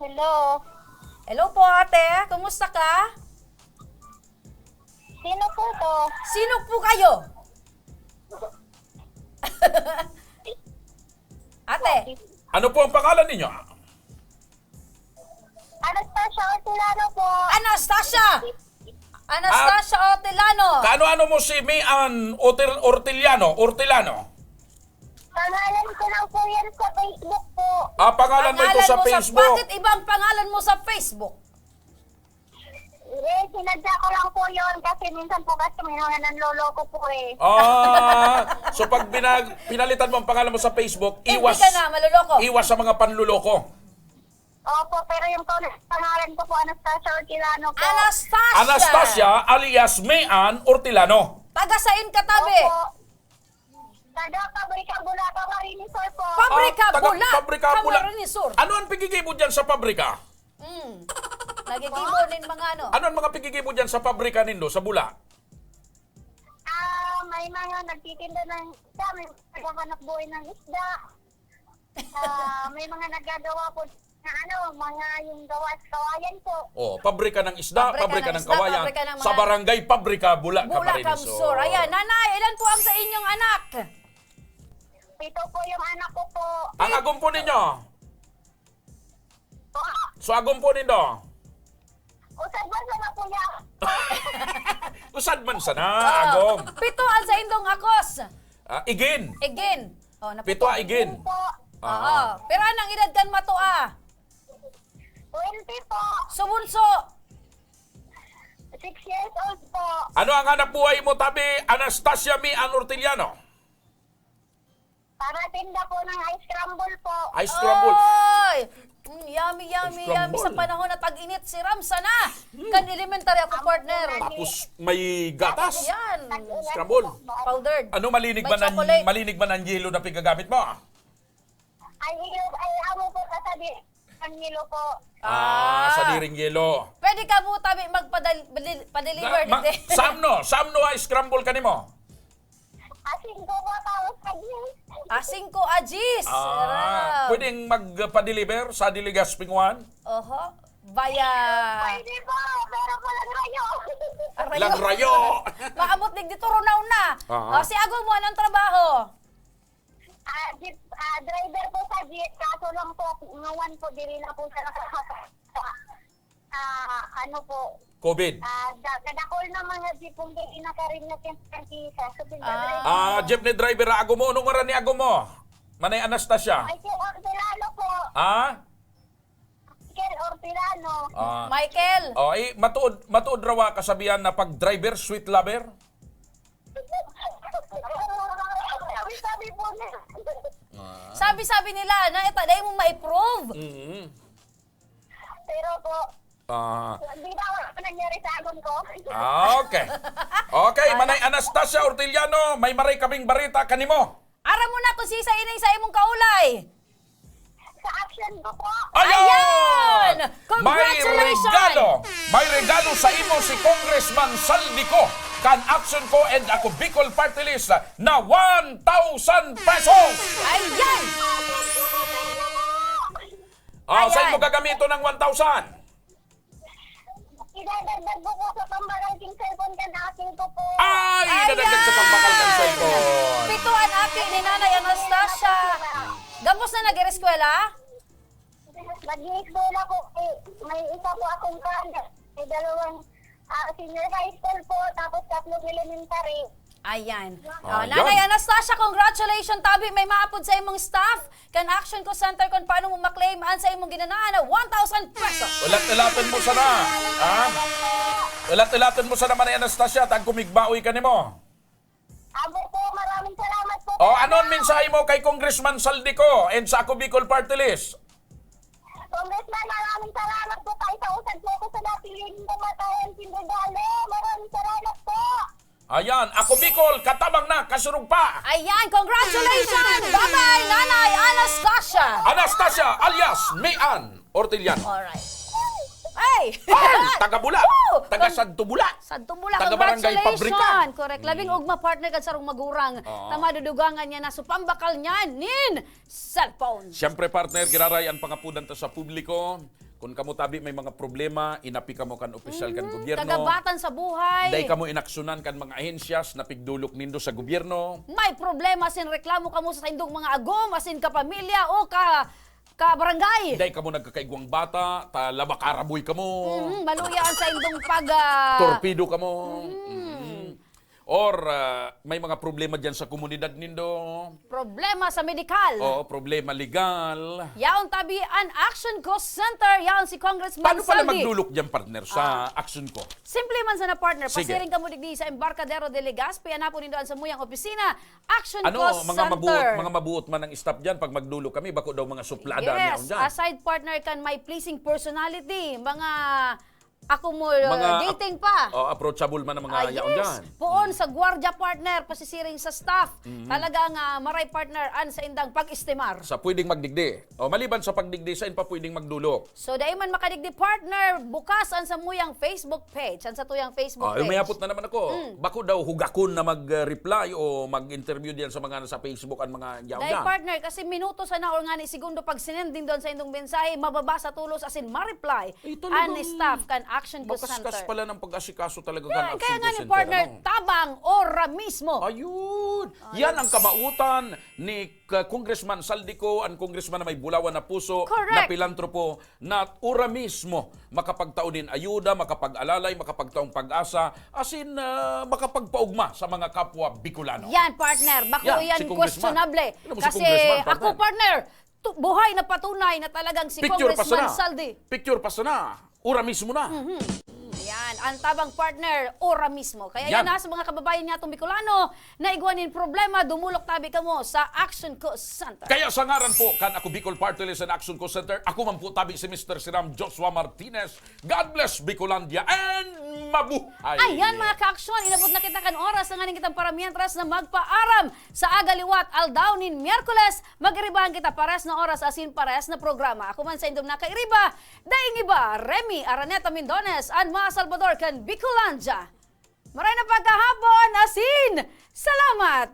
Hello. Hello po, ate. Kumusta ka? Sino po to? Sino po kayo? Ate. Ano po ang pangalan ninyo? Anastasia Ortillano po. Anastasia! Anastasia Ortillano. Kaano-ano mo si Mian Otil-, Ortillano? Ortillano? Pangalan ko lang po yan sa Facebook po. Ah, pangalan mo ito sa Facebook. Bakit ibang pangalan mo sa Facebook? Eh, sinadya ko lang po yun kasi minsan po kasi may mga nanloloko po eh. Ah, so pag binag-, pinalitan mo ang pangalan mo sa Facebook, iwas, hindi ka na maloloko. Iwas sa mga panloloko. Opo, pero yung tunay na pangalan ko po, Anastasia Ortillano po. Anastasia! Anastasia alias Mean Ortillano. Taga sain ka, tabi? Opo. Taga Pabrika Bula, Camarines Sur po. Pabrika Bula, Camarines Sur. Ah, taga Pabrika Bula. Ano ang pigigibo dyan sa pabrika? Mm. Nagigibo nin mga ano? Ano ang mga pigigibo dyan sa pabrika nindo, sa Bula? Ah, may mga nagtitinda ng isda, may naghahanap buhay ng isda. Ah, may mga nagagawa po na ano, mga yung gawa sa kawayan po. Oh, pabrika ng isda, pabrika ng kawayan. Sa Barangay Pabrika, Bula, Camarines Sur. Ayan, nanay, ilan po ang sa inyong anak? Pito po yung anak ko po. Ang agom po ninyo? Po? So, agom po nindo? Usad man sana po niya. Usad man sana, agom. Pito ang sa indong akos. Ah, igin. Igin. Oh, napito. Pito a igin. Po. Oo. Ah. Pero anong edad kan matua? Twenty po. Subunso? Six years old po. Ano ang hanap buhay mo, tabi, Anastasia Mian Ortillano? Paratinda po ng ice scramble po. Ice scramble. Oy! Mm, yummy, yummy, yummy. Sa panahon na tag-init, siram sana. Kan elementary ako, partner. Tapos may gatas. Yan. Scramble. Powdered. Ano, malinig man ang, malinig man ang yelo na pigagamit mo? Ang yelo, ay, amo po, kasabi, ang yelo po. Ah, sa diring yelo. Pwede ka mo, tabi, magpadal-, padil-, padeliver dito. Samno, samno, ah, scramble ka nimo? Asingko po, tapos ajis. Asingko ajis. Ah, pwedeng magpa-deliver sa Diligas Pingwan? Oho. Via... Pwede po, pero po lang rayo. Lang rayo. Maabot digdi, turunaw na. Ah. O, si agom mo, anong trabaho? Ah, jeep, ah, driver po sa jeep, kaso lang po, ngawan po, diri na po siya nakakasa. Ah, ano po? COVID. Ah, da-, kadakol na mga jeep, kung diri na karin na siyang prangkisa. So, pinadrive Ah, jeepney driver, ah, agom mo. Anong ngaran ni agom mo? Manay Anastasia. Michael Ortolano po. Ah? Michael Ortolano. Ah. Michael. Oh, eh, matuod, matuod raw, ah, kasabihan na pag driver, sweet lover? Sabi-sabi po nila. Ah. Sabi-sabi nila na ito, dahil mo ma-prove. Mm. Pero po, Ah. Hindi ba ako nangyari sa agon ko? Ah, okay. Okay, Manay Anastasia Ortillano, may maray kaming barita kanimo. Aram mo na kung sisa ining sa imong kaulay. Sa action ko po. Ayan! Ayan! May Congratulations! Regalo! May regalo sa imo si Congressman Saldi Co, kan Action Co and Ako Bicol Party List na one thousand pesos! Ayan! Oh, saan mo gagamiton ng one thousand? Idadagdag ko po sa pambakal king cellphone kan aking ko po. Ay, idadagdag sa pambakal kan cellphone. Pito an aki ni Nanay Anastasia. Gabos na nag-eskwela? Nag-ieskwela po. Eh, may isa po akong kanya. May dalawang, ah, senior high school po, tapos tatlong elementary. Ayan. Ah, Ayan. Nanay Anastasia, congratulations, tabi may maapod sa imong staff kan Action Co Center kung paano mo maklaim an sa imong ginanahan na one thousand pesos. Ulat-ulaton mo sana, ha? Ulat-ulaton mo sana, Manay Anastasia, tag kumigbaoy ka nimo. Abo po, maraming salamat po. Oh, ano ang mensahe mo kay Congressman Saldi Co and sa Ako Bicol Party List? Congressman, maraming salamat po kay sa usad po ko sa napili mong matayan, Sindregalo. Maraming salamat po. Ayan, Ako Bicol, katabang na, kasurog pa! Ayan, congratulations! Bye-bye, Nanay Anastasia! Anastasia alias Mian Orteliano. Alright. Ay! Ay! Taga Bula! Woo! Taga Con- Sadto Bula! Sadto Bula, Taga Barangay Pabrika. Congratulations! Correct. Labing Mm. ugma, partner, kan sarong magurang. Oo. Ta madudugangan niya na supambakal niya nin cellphone. Siyempre, partner, giraray an pangapodan ta sa publiko. Kun kamo tabi may mga problema, inapi kamo kan opisyal kan Mhm. gobyerno. Kagabatan sa buhay. Dai kamo inaksyonan kan mga ahensyas na pigdolok nindo sa gobyerno. May problema asin reklamo kamo sa saindong mga agom, asin kapamilya o ka, kabarangay. Dai kamo nagkakaigwang bata, ta labakaraboy kamo. Mhm. Maluya an saindong pag, ah, Torpedo kamo. Mhm. Mhm. Or, ah, may mga problema diyan sa komunidad nindo. Problema sa medikal. Oo, problema legal. Yaon tabi an Action Co Center, yaon si Congressman Paano pala Saldi. magdulok diyan, partner, sa Ah. Action Co? Simple man sana, partner. Sige. Pasiring kamo digdi sa Embarcadero de Legazpi, hanapon nindo an samuyang opisina, Action Ano, Co mga mabuot, Center. mga mabuot man ang staff diyan pag magdulok kami, bako daw mga suplada Yes, niya diyan. aside, partner, kan may pleasing personality, mga Ako mo, Mga uh, dating ap- pa. Oh, approachable man ang mga Ah, yaon yes. dyan. Poon Mm. sa gwardiya, partner, pasisiring sa staff. Mm. Talagang, ah, maray, partner, an saindang pag-estimar. Sa pwedeng magdigdi. O, maliban sa pagdigdi, sain pa pwedeng magdulok? So, dai man makadigdi, partner, bukas an samuyang Facebook page. An satuyang Facebook Ah, page. May hapot na naman ako. Mm. Bako daw hugakon na mag-reply o mag-interview diyan sa mga nasa Facebook an mga yaon Dai, dyan. partner, kasi minuto sana or ngani segundo pag sinending doon sa indong mensahe, mababasa tulos asin ma-reply. Ay, talagang An staff kan Action Co Center. Makaskas pala ng pag-asikaso talaga kan Yan, Action kaya Co nga ni Center, partner, ano? tabang ora mismo. Ayun. Ayun. Yan ang kamautan ni K-, Congressman Saldi Co, ang congressman na may bulawan na puso, Correct. na pilantropo, na ora mismo makapagtao nin ayuda, makapag-alalay, makapagtaong pag-asa, asin, ah, makapagpaugma sa mga kapwa Bicolano. Yan, partner. Bako Yan, yan si Congressman. questionable. Alam mo si Kasi Congressman, ako, partner. partner, tu-, buhay na patunay na talagang si Picture pa Congressman sana. Saldi. Picture pa sana. Ora mismo na. Mhm. Yan, ang tabang partner, ora mismo. Kaya Yan. yan na sa mga kababayan niya itong Bicolano na igwa nin problema, dumulok tabi kamo sa Action Co Center. Kaya sa ngaran po kan Ako Bicol Party List and Action Co Center, ako man po tabi si Mister Siram Joshua Martinez. God bless Bicolandia and mabuhay! Ayan, mga ka-aksyon, inabot na kita kan oras na nganing kitang paramientras na magpaaram. Sa aga liwat, aldaw nin Miyerkules, mag-iribahan kita pares na oras asin pares na programa. Ako man sa indong nakairiba, daing iba, Remy Araneta Mindones, an mga Salvador kan Bicolandia. Maray na pagkahapon, asin salamat!